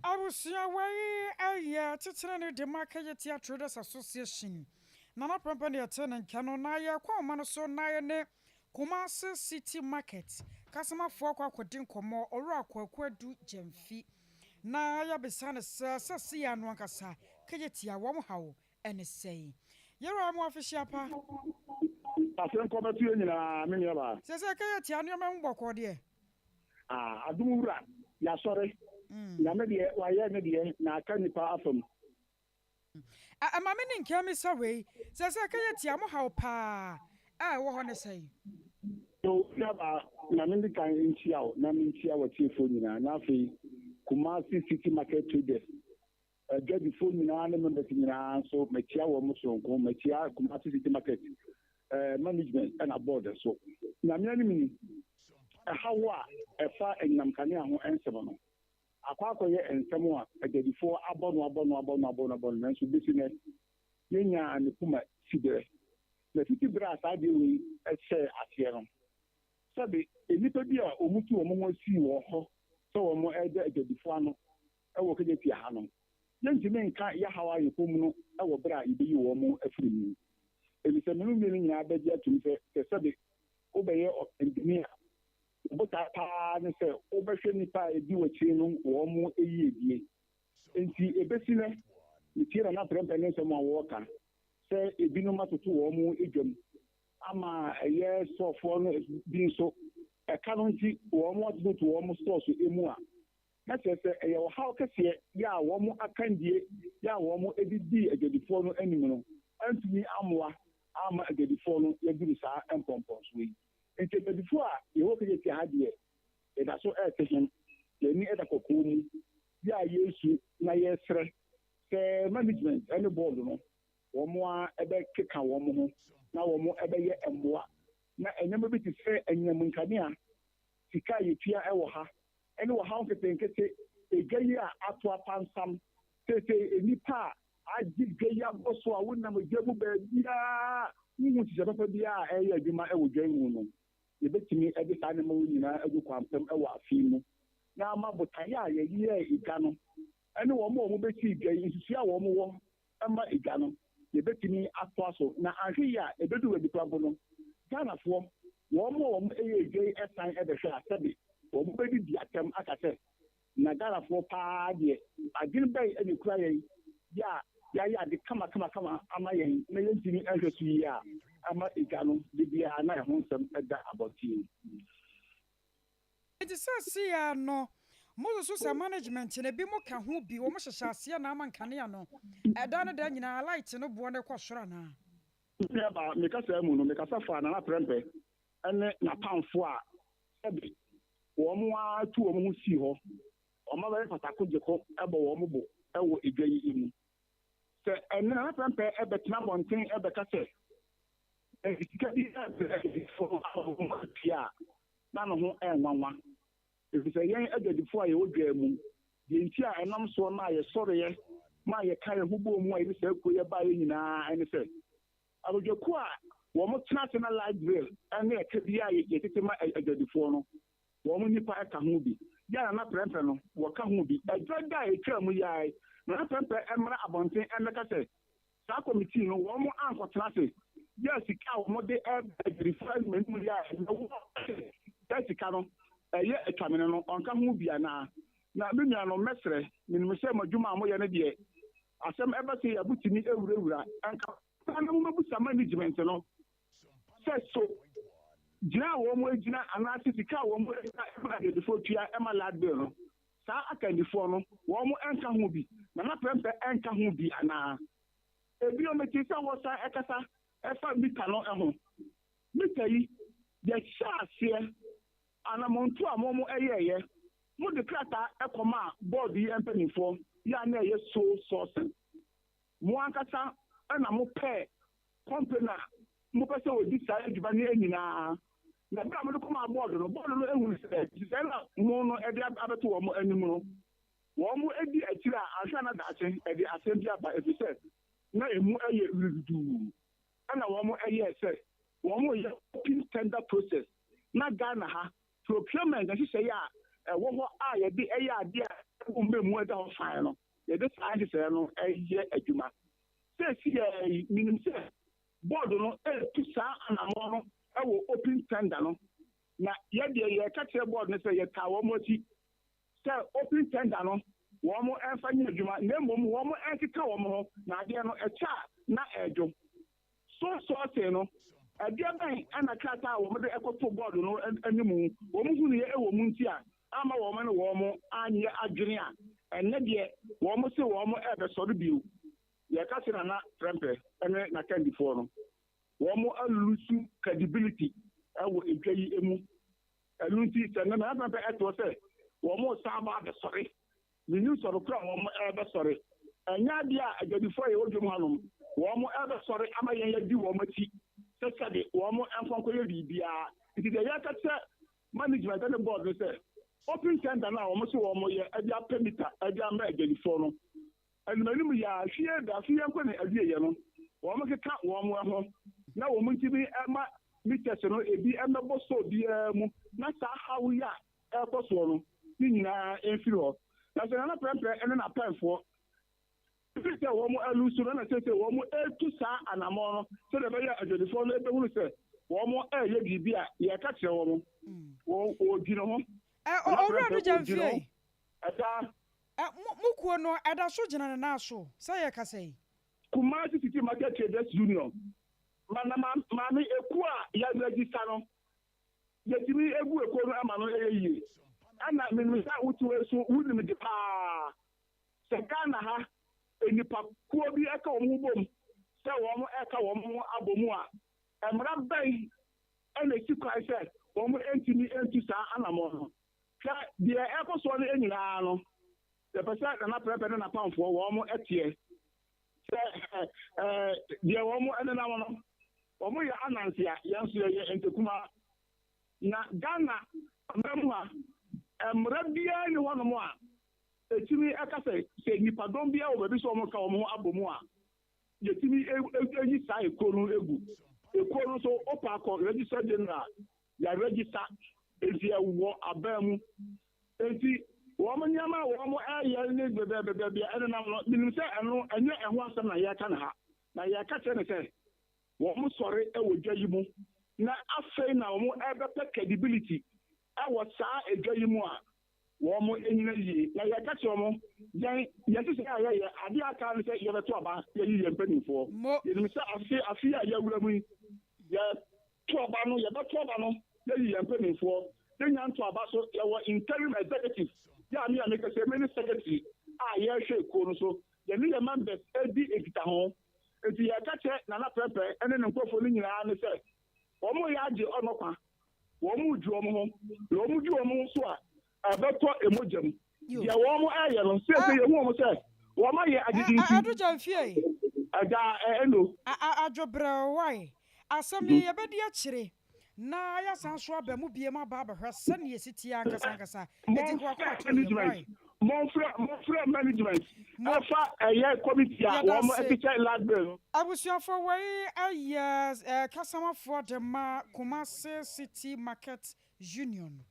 S2: Abusua wei yɛ titenani de ma Kejetia Traders Association. Nana Prempeh na yɛte ne nka no. Na yɛkɔ ahoma no so na yɛne Kumasi City Market kasamafoɔ akɔ akɔdi nkɔmmɔ, Owura Kwaku Adu Gyamfi. Na yɛabisa no sɛ, sɛsei ara no ankasa Kejetia wɔn haw ne sɛn? Yɛwura mo afehyia pa.
S8: Asɛm kɔ bɛto yɛn nyinaa me nua baa.
S2: Sɛsei Kejetia nneɛma mu bɔkɔɔ deɛ?
S8: Ah adom wura yasɔre. Nyame deɛ wayɛ ne deɛ na aka nipa afam.
S2: Ɛma me ne nka misa wei, Sɛsei Kejetia mo haw paa a ɛwɔ hɔ ne sɛn?
S8: So nuabaa, ma me ndi kan nkyia wo na menkyia w'atiefoɔ nyinaa, na afei Kumasi City Market Traders adwadifoɔ nyinaa ne members nyinaa nso makyia wɔn soronko, makyia Kumasi City Market management ɛna board nso. Nyame anim ni, ɛhaw a ɛfa anyinam kanea ho nsɛm no, akɔ akɔyɛ nsɛm a adwadifoɔ abɔ no abɔ no abɔ no abɔ no abɔ no, nanso besi nnɛ yɛnyaa ne poma siberɛ. Na fiti berɛ a saa adeɛ wei hyɛɛ aseɛ no, sɛbe nnipa bi a wɔtu wɔn ho sii wɔn hɔ sɛ wɔreda adwadifoɔ ano wɔ Kejetia ha no, yɛntumi nka yɛn haw a yɛkɔ mu no wɔ berɛ a yɛbɛyi wɔn afiri mu. Efisɛ me ne wo mmienu nyinaa bɛgye atom sɛ, sɛ sɛbe wobɛyɛ ɔpanin a, wo botae pa ara ne sɛ wobɛhwɛ nnipa a ɛdi w'akyire no wɔn yiedie. Enti ɛbɛsi nnɛ, metie Nana Prempeh ne nsɛm a ɔreka sɛ ebinom atoto wɔn dwam ama ɛyɛ stɔɔfoɔ no bi nso ɛka no nti wɔn atototo wɔn stɔɔs mu a, na kyerɛ sɛ ɛyɛ ɔhaw kɛseɛ yɛ a wɔn akandie yɛ a wɔn de dii adwadifoɔ no anim no antumi ammoa amma adwadifoɔ no yɛduru saa mpɔmpɔnsoɔ yi. Nti adwadifoɔ a yɛwɔ Kejetia ha deɛ yɛda so rete hem, yɛn ani da kɔkɔɔ mu yɛ a yɛresu na yɛresrɛ sɛ management ne board no wɔn ara bɛkeka wɔn ho na wɔn bɛyɛ mmoa na nneɛma bi te sɛ anyinam nkanea, sika a yɛtua wɔ ha ne ɔhaw nketenkete, edwa yi a ato apansam seesei, nnipa a agye dwa yi abɔ so a wonam dwa mu baabiara a wonhu nhyehyɛe papa biara a ɛreyɛ adwuma wɔ dwa yi mu no, yɛbɛtumi de saa nneɛma wei nyinaa agu kwampam wɔ afe yi mu na ama botaeɛ a yɛyɛɛ dwa no ne wɔn a wɔbɛsii dwa yi nsusuiɛ a wɔwɔ ma dwa no, yɛbɛtumi atoa so. Na anhwɛ yie a, ɛbɛduru baabi koraa mpo no, Ghanafoɔ, wɔn a wɔyɛɛ dwa yi san bɛhwɛ a, sɛbe wɔbɛdidi atɛm aka sɛ, Na Ghanafoɔ pa ara deɛ, adwene bɛn na ɛkura yɛn yɛ a yɛayɛ ade kamakamakama ama yɛn na yɛntumi nhwɛ so yie a ama dwa no da biara na ɛho nsɛm da abɔnten?
S2: Enti seesei ara no, Mosusu sɛ management no ebinom ka ho bi, wɔhyehyɛ aseɛ na ama nkanea no ɛda ne da nyinaa light no boɔ no rekɔ soro anaa?
S8: Me nuabaa, me kasaa mu no, mekasa faa Nana Prɛmpɛ ne n'apamfoɔ a sɛbe wɔn ara tu wɔn ho sii hɔ, wɔn abɛyɛ patako gyeko bɔ wɔn bo wɔ edwa yi mu. Sɛ ɛnnɛ Nana Prɛmpɛ bɛtena abɔnten bɛka sɛ sika bi rebrɛ adwadifoɔ ama wɔn atua a, na ne ho nwanwa. Efisɛ yɛn adwadifo a yɛwɔ dwa mu, deɛ nti a ɛnam soɔ maa yɛsɔreɛ maa yɛkaa yɛn ho bɔɔ mu a yɛde saa kuo yi baeɛ nyinaa ne sɛ, abadwakuo a wɔtena ase na light bill ne ɛka biara a yɛtete ma adwadifoɔ no, wɔn nnipa ka ho bi. Yɛ a Nana Prɛmpɛ no, wɔka ho bi. Ɛdwa da a ɛtwaa mu yi ara yi, Nana Prɛmpɛ mmra abɔnten mmɛka sɛ Saa kɔmitii no, wɔn ankɔtena ase yɛɛ sika a wɔde reba adwadifoɔ anim anim yi a ɛnnɛ wɔse saa sika no ɛyɛ atwamene no, ɔnka ho bi anaa? Na me nuanom, mɛsrɛ, menim sɛ mo adwuma a moyɛ no deɛ, asɛm ɛba sei a motumi wurawura, ɛnka koraa na mommɛbusa management no sɛ so gyina a wɔagyina anaasɛ sika a wɔagyina ma adwadifoɔ tua ma light bill no, Saa akandifoɔ no, wɔn nka ho bi, Nana Prɛmpɛ nka ho bi anaa? Ebio, metee sɛ wɔsan kasa fa mita no ho. Mita yi, yɛhyɛɛ aseɛ, anammɔntuo a mo yɛeɛ, mode krataa kɔmaa bɔɔdo yi mpanimfoɔ yi a na ɛyɛ sole sourcing. Mo ankasa na mopɛɛ company a mopɛ sɛ wɔdi saa adwuma no nyinaa. Na berɛ a mode kɔmaa bɔɔdo no, bɔɔdo no hunu sɛ nhyehyɛeɛ no a mo no de abɛto wɔn anim no, wɔdi akyire a, anhwɛ a na daakye ɛde asɛm bi aba, ɛfiri sɛ na ɛmu yɛ wiriduduu. Ɛna wɔyɛɛ sɛ wɔreyɛ open tender process. Na Ghana ha, procurement nhyehyɛeɛ a ɛwɔ hɔ a yɛde yɛ adeɛ a ɛwɔ mmamu da hɔ fann no, yɛde saa nhyehyɛeɛ no yɛ adwuma. Seesei ara yi, menim sɛ Board no retu saa anammɔn no wɔ open tender no, na yɛ deɛ yɛreka kyerɛ board no sɛ yɛtaa wɔn akyi sɛ open tender no wɔn mfa nyɛ adwuma na mmom wɔn nkeka wɔn ho na adeɛ no ɛkyɛ a na ɛredwo. So sourcing no, ɛdeɛ bɛn na krataa a wɔde kɔtoo board no anim wɔn hunuiɛ wɔ mu nti a amma wɔn ne wɔn anyɛ adwene a ɛnnɛ deɛ wɔn se wɔn rebɛsɔre bio? Yɛka sɛ Nana Prempeh ne n'akandifoɔ no, wɔn alusu credibility wɔ edwa yi mu. Ɛno nti sɛ nnɛ Nana Prempeh toɔ sɛ wɔn resan aba abɛsɔre, mennim sɔre korɔ a wɔn rebɛsɔre. Ɛnyɛ adeɛ a adwadifoɔ a yɛwɔ dwam hanom, wɔn rebɛsɔre ama yɛn adi wɔn akyi sɛ sɛde wɔn nkɔ nkɔyɛ biribiara. Nti deɛ yɛreka kyerɛ management ne board no sɛ, open tender no a wɔn se wɔreyɛ de apɛ mita de ama adwadifoɔ no, Animanim yi ara, hwie da so yɛnkɔ ne awieɛ no, wɔn keka wɔn ho na wɔn ntumi mma meters no ebi mmɛbɔ store biara mu na saa haw yi a ɛrekɔ soɔ no ne nyinaa mfiri hɔ. Na sɛ Nana Prɛmprɛ ne n'apɛnfoɔ firi sɛ wɔn alusu no na seesei wɔn retu saa anammɔn no sɛdeɛ ɛbɛyɛ a adwadifoɔ no bɛhunu sɛ wɔn reyɛ biribi a yɛreka kyerɛ wɔn, wɔredwene ho. Nana
S2: Owura
S8: Prɛmprɛ
S2: no
S8: wɔredwene ho.
S2: Gyamfie.
S8: Ɛda.
S2: Ɛ, mo, mo kuo no, ɛda so gyina ne nan so sɛ yɛrekasa yi?
S8: Kumasi City Market Traders Union, ma na ma, maame ekuo a yɛ register no, yɛtumi gu ekuo no ma no yɛ yie. Ɛna menim sɛ wote wei so, wonim de paa sɛ Ghana ha nnipa kuo bi ka wɔn ho bom sɛ wɔn reka wɔn ho abɔ mu a, mmara bɛn na ɛsi kwan sɛ wɔn ntumi ntu saa anamɔn no? Hwɛ, deɛ ɛrekɔ soɔ no nyinaa no, yɛpɛ sɛ Nana Prɛmpɛ ne n'apamfoɔ wɔn teɛ sɛ deɛ wɔn nenam no, wɔn yɛ ananse a, yɛn nso yɛyɛ ntakumaa. Na Ghana mmara mu ha, mmara biara nni hɔnom a ɛtumi ka sɛ, sɛ nnipadɔm biara wɔ baabi sɛ wɔreka wɔn ho abɔ mu a, yɛtumi yi saa ekuo no gu. Ekuo no nso, wopɛ akɔ Registrar General, yɛaregister, enti ɛwɔ aban mu. Enti wɔn nneɛma a wɔreyɛ ne baabi a ɛnenam no, menim sɛ ɛno, ɛnyɛ ɛho asɛm na yɛreka no ha. Na yɛreka kyerɛ no sɛ, wɔsɔre wɔ dwa yi mu, na afei na wɔrebɛpɛ credibility wɔ saa dwa yi mu a, Wɔnnyina yie. Na yɛka kyerɛ wɔn, yɛn, yɛn nhyehyɛeɛ a yɛyɛ, adeɛ a aka ara ne sɛ yɛbɛto aba, yɛayi yɛn mpanimfoɔ.
S2: Mo.
S8: Yɛnim sɛ afe, afe yi a yɛawura mu yi, yɛto aba no, yɛbɛto aba no, yɛayi yɛn mpanimfoɔ. Yɛnnya nto aba so, yɛwɔ interim executive. Yɛ a me a meka sɛ me ne secretary a yɛrehwɛ ekuo no so, yɛne yɛn members di nkitaho. Enti yɛreka kyerɛ Nana Prɛmpɛ ne ne nkurɔfoɔ no nyinaa ne sɛ, wɔreyɛ agye ɔnɔkwa, wɔredi wɔn ho, na wɔdi wɔn ho so a, ɛbɛtɔ mogya mu. Deɛ wɔreyɛ no, seesei yɛhu wɔn sɛ wɔayɛ agyegye nti,
S2: Adu Gyamfie.
S8: Ɛda ɛno.
S2: Adwo brɛoo wai. Asɛm yi yɛbɛdi akyire na yɛasan nso aba mu biom aba abɛhwɛ sɛdeɛ ɛsi teɛ ankasa ankasa. Enti nka wakoma to yam wai.
S8: Monfrɛ monfrɛ management ɛfa ɛyɛ committee a
S2: Yɛda
S8: wɔn
S2: ase.
S8: ɛkyekyɛ light bill no.
S2: Abusuafoɔ wei yɛ kasamafoɔ de ma Kumasi City Market Union.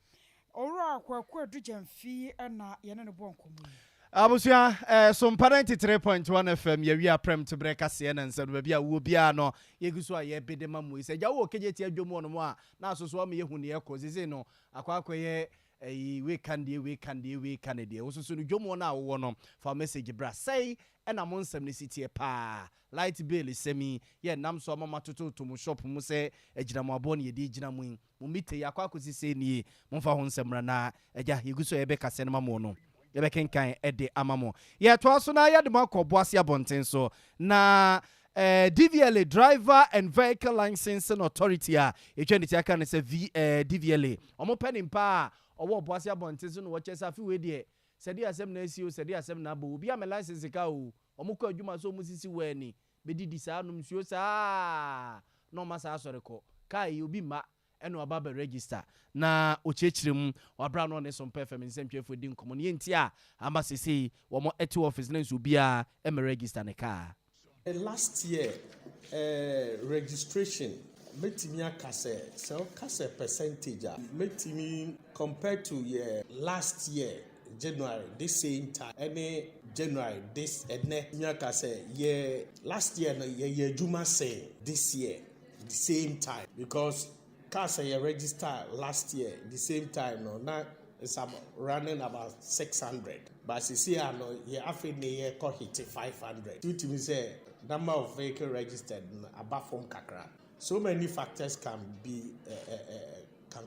S2: Owura Kwaku Adu Gyamfi na yɛne no bɔɔ nkɔmmɔ yi.
S1: Abusua, eh, Sompa 93.1 FM, yɛwie aprɛm to berɛ kaseɛ na nsɛm no baabi a wowɔ biara no, yɛgu so a yɛbede ma mo yi. Sɛ agya wowɔ KJT adwom hɔ nom a, na asoso ama yɛhu neɛ ɛkɔ. Seesei no, akɔ akɔyɛ ɛyi, wei ka ne deɛ, wei ka ne deɛ, wei ka ne deɛ. Wo soso no, dwom hɔ no a wowɔ no, fa wo message bra. Sɛi ɛna mo nsɛm no si teɛ paa. Light bill sɛm yi, yɛ nam so ama moatototo mo shop mu sɛ agyinamoaboɔ na yɛde gyina mu yi. Mo mite yi akɔ akɔsi sɛn nie? Momfa ho nsɛm mmra na Agya, yɛgu so a yɛbɛkasa no ma mo no, yɛbɛkenkan de ama mo. Yɛtoa so na yɛde mo akɔ Boase abɔnten so. Na eh, DVLA, Driver and Vehicle Licensing Authority a yɛtwa ne ti aka no sɛ V, eh, DVLA. Wɔn panin paa a ɔwɔ Boase abɔnten so na wɔkyerɛ sɛ afe wei deɛ, sɛdeɛ asɛm na asi o, sɛdeɛ asɛm na aba o, obiara mɛ license ka o. Wɔkɔ adwuma sɛ wɔsisi wɔ ani, bɛdidi saa, nom nsuo saa na wɔn asan asɔre kɔ. Kaa yi obi mma ɛna waba abɛ register na ɔkyerɛkyerɛ mu wɔ aberɛ a na ɔne Sompa FM nsɛntwerɛfoɔ di nkɔmmɔ no. Yɛ nti a ama sesei wɔn te office na nso obiara mmɛ register ne kaa.
S7: Last year eh, registration mɛtumi aka sɛ, sɛ woka sɛ percentage a, mɛtumi compared to yɛ last year January this same time ɛne January this ɛnɛ, mɛtumi aka sɛ yɛ last year no yɛyɛ adwuma sen this year the same time because cars a yɛ register last year the same time no na it's about running about 600, but sisi a no yɛ afei ne yɛ kɔ hit 500. Tutumi sɛ number of vehicle registered no aba fam kakra. So many factors can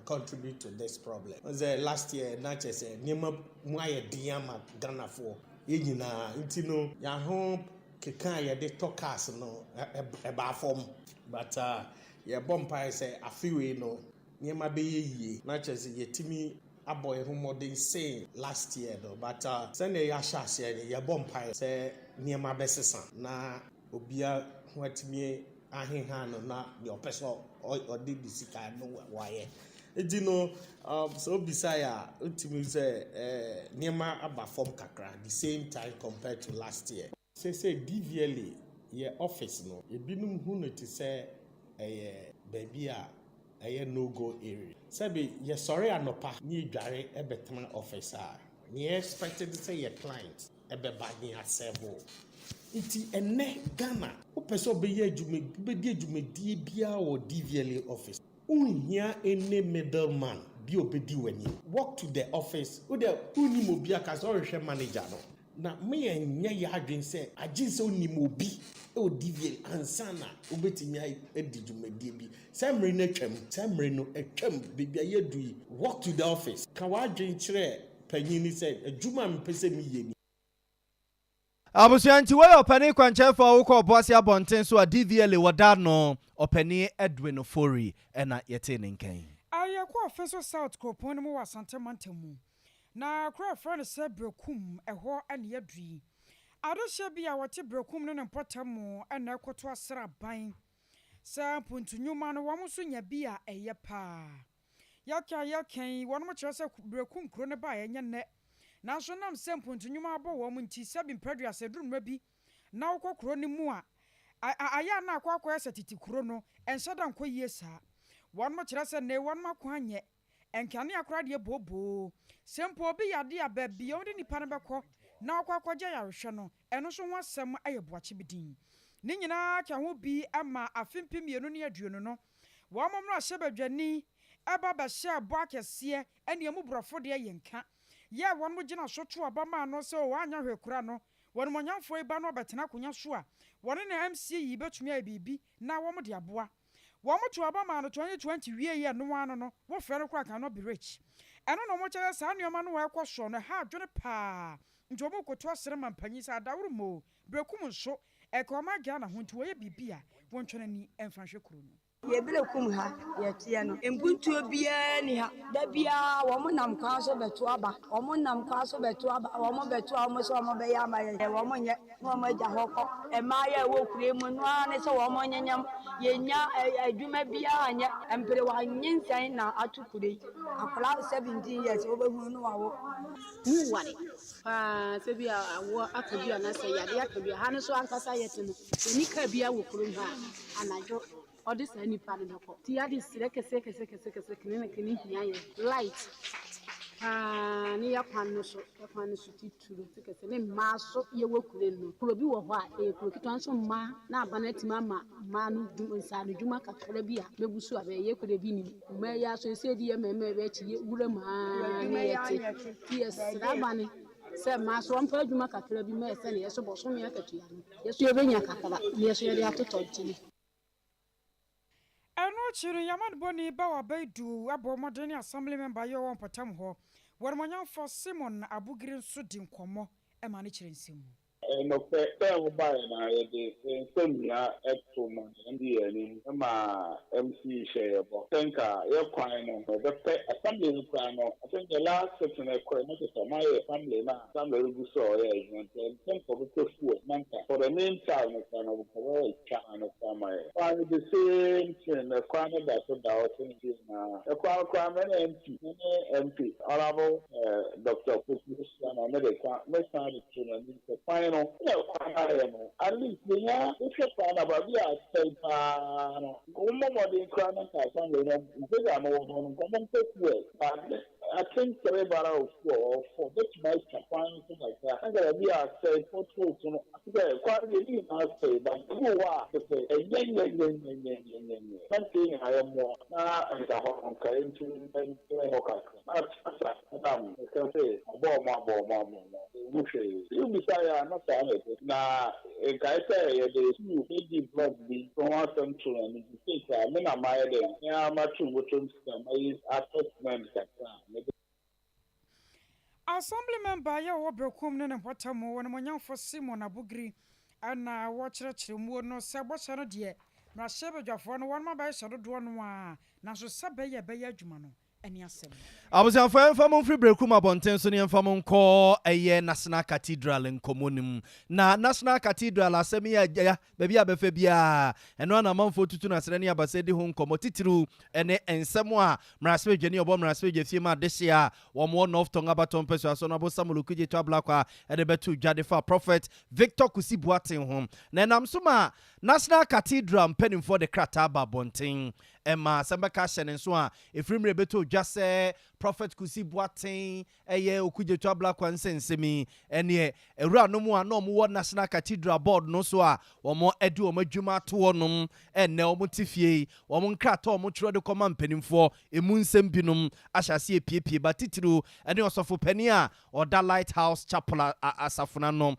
S7: contribute to this problem. Sɛ last year na kyerɛ sɛ nneɛma mu ayɛ den ama Ghanafoɔ yɛn nyinaa, nti no yɛn ho keka a yɛde tɔ cars no ɛbaa fam, but yɛbɔ mpaeɛ sɛ afe wei no nneɛma bɛyɛ yie na kyerɛ sɛ yɛtumi abɔ yɛn ho mmɔden sen last year no, but sɛnea yɛahyɛ aseɛ no, yɛbɔ mpaeɛ sɛ nneɛma bɛsesa na obiara ho atumi aheha no na deɛ ɔpɛ sɛ ɔde de sika no wayɛ. Nti no sɛ obisa yɛ a, wotumi sɛ nneɛma aba fam kakra the same time compared to last year. Sɛ DVLA yɛ office no, ebinom hu no te sɛ ɛyɛ baabi a ɛyɛ no go area. Sɛbi yɛsɔre anɔpa ne yɛdware ɛbɛtena office a, ne expected sɛ yɛ client ɛbɛba ne asɛbo. Nti ɛnɛ Ghana wopɛ sɛ ɔbɛyɛ adwuma, wobɛdi adwumadie biara wɔ DVLA office, wonhia any middleman bi a obɛdi w'anim. Walk to the office, wode wonim obi aka sɛ ɔrehwɛ manager no na meyɛ nyɛ yɛ adwene sɛ agye sɛ wonim obi ɛwɔ DVLA ansa na wobɛtumi adi dwumadie bi. Sɛ mmere no atwam, sɛ mmere no atwam, baabi a yɛadu yi, walk to the office, ka w'adwene kyerɛ panyin ni sɛ adwuma a mepɛ sɛ meyɛ ni.
S1: Abusua, nti wɔyɛ ɔpanin kwankyɛnfo a wokɔ Ɔboase abɔnten so a DVLA wɔda no, ɔpanin Edwin Ofori ɛna yɛtee ne nkɛn.
S2: Ayɛkɔ Offinso South kuropɔn no mu wɔ Asante mantam mu. Na kuro a wɔfrɛ no sɛ Berekum, ɛhɔ ne yɛadu yi. Adehyeɛ bi a wɔte Berekum ne ne mpɔtam mu na ɛkɔto asraban sɛ mpuntu nnwuma no wɔn nso nya bi a ɛyɛ paa. Yɛka yɛka yi, wɔn kyerɛ sɛ Berekum kuro no baeɛ nyɛ nnɛ. Nanso nam sɛ mpuntu nnwuma abɔ wɔn nti, sɛbi mprɛduasa duru mmerɛ bi na wokɔ kuro no mu a, ayɛ a na akɔ akɔyɛ sɛ tete kuro no, ɛnhyɛ da nkɔ yie saa. Wɔn kyerɛ sɛ nnɛ wɔn ako anyɛ nkanea koraa deɛ booboo. Sɛ mpo obi yade a, baabi a wɔde nipa no bɛkɔ na wakɔ akɔgye ayarehwɛ no, ɛno nso ho asɛm yɛ boakye bi din. Ne nyinaa ka ho bi ma afe 2020 no, wɔn mmarahyɛbadwani ɛba bɛhyɛɛ bɔ akɛseɛ ne emu borɔfo deɛ yɛnka. Yɛ wɔn gyina so to aba maa no sɛ wɔanyɛ hwee koraa no, wɔn mɔnyamfoɔ yi ba no abɛtena akonnwa so a, wɔne ne MC yi bɛtumi ayɛ biribi na wɔn de aboa. Wɔn to aba maa no 2020 wieeɛ no ara no, wɔfrɛ no koraa cannot be rich. Ɛno na wɔkyerɛ sɛ saa nneɛma no a ɛkɔ soɔ no, ɛha adwene paa. Nti wɔn rekoto asrɛ mampanyin sɛ adaworo mo, Berekum nso, ɛka ɔman Ghana ho nti wɔyɛ biribi a, wɔntwa n'ani mfa nhwɛ kuro no.
S9: Yɛ Berekum ha yɛteɛ no, mpuntuo biara nni ha. Da biara wɔn nam kwan so bɛto aba, wɔn nam kwan so bɛto aba, wɔn bɛto a wɔn sɛ wɔn bɛyɛ ama yɛn, wɔn nyɛ na wɔn agya hɔ kɔ. Mmaa yɛ ɛwɔ kuro yi mu no ara ne sɛ wɔn nyenyam, yɛnnya adwuma biara nyɛ. Mperewa nyinsɛn na ato kuro yi. Akwadaa 17 years wobɛhunu no wawo.
S10: Mu ware paa sɛ bi a awoɔ aka bi anaasɛ yadeɛ aka bi a. Ha no nso ankasa yɛte no, yɛnni kaa biara wɔ kurom ha a anadwo ɔde saa nipa no bɛkɔ. Nti yɛade serɛ kɛseɛ kɛseɛ kɛseɛ kɛseɛ clinic no hia yɛ light paa ne yɛ kwan no so, yɛ kwan no so titiriw kɛseɛ ne mmaa so yɛwɔ kuro no. Kuro bi wɔ hɔ a ɛyɛ kuro ketewa nso mmaa na aba no atumi ama mmaa no nsaano dwuma kakra bi a bɛgu so a bɛyɛ. Yɛ kuro bi nim mmaa yi ara so ɛsɛ di yɛ mmarima yi akyi yɛ wura mu ara ne yɛte. Nti yɛsrɛ aba no sɛ mmaa so wɔmfa adwuma kakra bi ma yɛ sɛdeɛ yɛ so bɔsome akatua no yɛ so yɛbɛnya kakra na yɛ so yɛde atotɔ nkyene.
S2: Ɛno akyi no, Yaman bɔne Bawa Baidu abɔ mmɔden ne Assembly member a ɔwɔ mpɔtam hɔ, Wɔnimɔnyamfoɔ Simon Abugiri nso di nkɔmmɔ ma no kyerɛ nsɛm mu.
S4: Ɛyɛ nokorɛ sɛ wobaeɛ na yɛde yɛn nsɛmmua to ma MD anim ma MC hyɛɛ yɛn bɔ sɛ nka yɛ kwan no ɔbɛpɛ assembly no koraa no, I think the last sitting ɛkɔɛ na kyerɛ sɛ ɔmayɛ assembly no a assembly no gu so a ɔyɛ adwuma nti ɛnsɛ nka ɔbɛpɛ fuel na nka for the mean time no koraa no ɔbɛpɛ atwa kwan no koraa ma yɛn. Kwan no the same thing na kwan no da so da hɔ sɛ nti na ɛkwan no koraa me ne MP me ne MP Honourable Doctor Opoku ahyia na mede ka mɛsan de to n'anim sɛ kwan no sɛdeɛ kwan no ayɛ no at least yɛnya wohwɛ kwan no a baabi a asɛe paa no nka wɔmmɔ mmɔden koraa na nka assembly no sɛdeɛ ano wɔ hɔ no nka wɔmpɛ fuel but I think three barrel of fuel or four bɛtumi atwa kwan no so kakra na nka baabi a asɛe potholes no sɛ kwan no deɛ ne nyinaa asɛe but ebi wɔ hɔ a kyerɛ sɛ ɛnyɛ nyɛ nyɛ nyɛ nyɛ nyɛ nyɛ nyɛ na nka yɛn nyinaa yɛmmoa na nka hɔ no nka yɛntumi ntene hɔ kakra. Na sasa Adam ka sɛ, Ɔbɔɔ mo abɔɔ mo abɔɔ mo, ɛnhu hwee. Sɛ wobisa yɛn a, na saa na ɛte. Na nkae sɛ yɛde sukuu bedi blog bi ho asɛm too n'anim sɛ seesei a me na mayɛ dɛn, me ara mato mbotom sika mayi atɔ cement kakra a mede.
S2: Assembly member a ɔwɔ Berekum ne ne mpɔtam wɔ Onimuonyamfo Simon Abugiri na wɔkyerɛkyerɛ muo no sɛ bɔhyɛ no deɛ mmarahyɛbadwafoɔ no wɔnom abɛhyehyɛ dodoɔ no ara nanso sɛ bɛyɛ ɛbɛyɛ adwuma no ɛne asɛm no.
S1: Abusuafo yɛmfa mo mfiri Berekum abɔnten so na yɛmfa mo nkɔ ɛyɛ National Cathedral nkɔmmɔ no mu. Na National Cathedral asɛm yi agya baabi a bɛfa biara, ɛno ara na amanfoɔ tutu no asrɛ ne abasa di ho nkɔmmɔ, titiriw ne nsɛm a mmarahyɛbadwani a ɔbɔ mmarahyɛbadwafie ma adehye a wɔwɔ North Tong abatoɔ mpɛsoa so no Abo Samuel Okudzeto Ablakwa de bɛtoo dwa de fa Prophet Victor Kusi Boateng ho. Na ɛnam so ma National Cathedral mpanimfoɔ de krataa ba abɔnten ma asɛm bɛka ahyɛ ne nso a Ɛfiri mmerɛ ɛbɛtɔɔ dwa sɛ Prophet Kusi Boateng yɛ Okudzeto Ablakwa nsɛnsɛm yi, ɛneɛ awuranom a na wɔn wɔ National Cathedral Board no so a wɔn de wɔn adwuma ato hɔ nom ɛnnɛ wɔn te fie yi, wɔn nkrataa a wɔn twerɛ de kɔma mpanimfoɔ ɛmu nsɛm binom ahyɛ aseɛ repiepie ba, titiriw ɛne Ɔsɔfo Panin a ɔda Light House Chapel asafo no ano,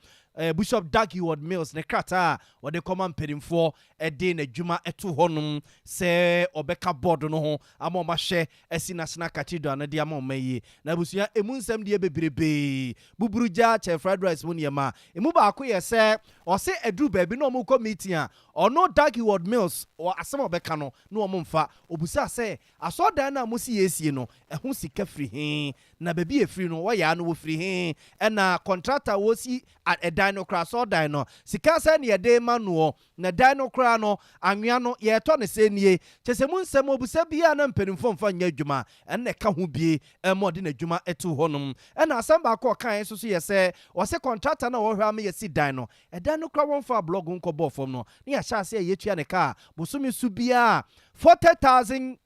S1: Bishop Dag Heward-Mills ne krataa a ɔde kɔma mpanimfoɔ de n'adwuma to hɔnom sɛ ɔbɛka bɔɔdo no ho ama wɔahwɛ asi National Cathedral no de ama ɔman yi. Na abusua, emu nsɛm deɛ bebrebee, buburu gya kyɛn fried rice mu nneɛma. Emu baako yɛ sɛ, ɔse aduru baabi na wɔrekɔ meeting a, ɔno Dag Heward-Mills, asɛm a ɔbɛka no na wɔmfa. Ɔbisaa sɛ, Asɔredan no a mose yɛresie no, ɛho sika firi he? Na baabi a ɛfiri no, wɔyɛ a no wɔfiri he? Ɛna kɔntrata a wɔresi ɛdan no koraa, asɔredan no, sika sɛn na yɛde rema noɔ? Na dan no koraa no, anwea no, yɛretɔ no sɛn nie? Kyerɛ sɛ mu nsɛm ɔbusa biara na mpanimfoɔ mfa nyɛ adwuma, ɛno na ɛka ho bie ma ɔde n'adwuma too hɔnom. Ɛna asɛm baako a ɔkaeɛ nso so yɛ sɛ, ɔse kɔntrata no a wɔhwɛ ama yɛasi dan no, ɛdan no koraa wɔmfaa blɔgo nkɔbɔɔ fam no, na yɛahyɛ aseɛ a yɛtua ne ka a, bosome so biara $40,000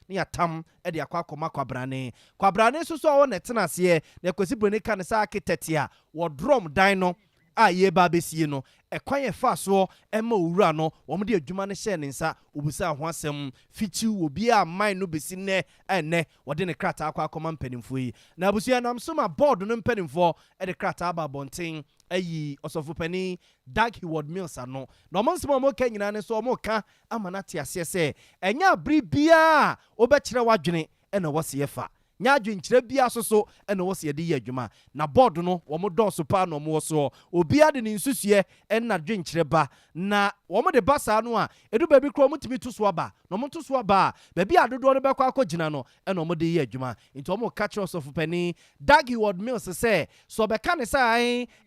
S1: na yɛatam de akɔ akɔma Kwabrane. Kwabrane nso so a ɔwɔ na ɛtena aseɛ, na Kwasi Broni ka no sɛ architect a wɔdrɔm dan no. a yɛreba abɛsie no, ɛkwan a ɛfaa soɔ ma owura no wɔde adwuma no hyɛɛ ne nsa, ɔbisaa ho asɛm fikyiw wɔ bi a man no bɛsi nnɛ a ɛnnɛ wɔde ne krataa akɔ akɔma mpanimfoɔ yi. Na abusua nam so ma bɔɔdo no mpanimfoɔ de krataa aba abɔnten ayi Ɔsɔfopanin Dag Heward-Mills ano. Na wɔn nsɛm a wɔreka nyinaa ne sɛ wɔreka ama no ate aseɛ sɛ ɛnyɛ abere biara a wobɛkyerɛ w'adwene na ɛwɔ sɛ yɛfa. Nyɛ adwenkyerɛ biara nso so na ɛwɔ sɛ yɛde yɛ adwuma. Na bɔɔdo no, wɔn dɔɔso paa na wɔn wɔ soɔ. Obiara de ne nsusuiɛ ne n'adwenkyerɛ ba. Na wɔn de ba saa no a, ɛdu baabi koraa wɔtumi to so aba. Na wɔto so aba a, baabi a dodoɔ no bɛkɔ akɔgyina no na wɔde yɛ adwuma. Nti wɔka kyerɛ Ɔsɔfopanin Dag Heward-Mills sɛ, sɛ ɔbɛka ne sɛ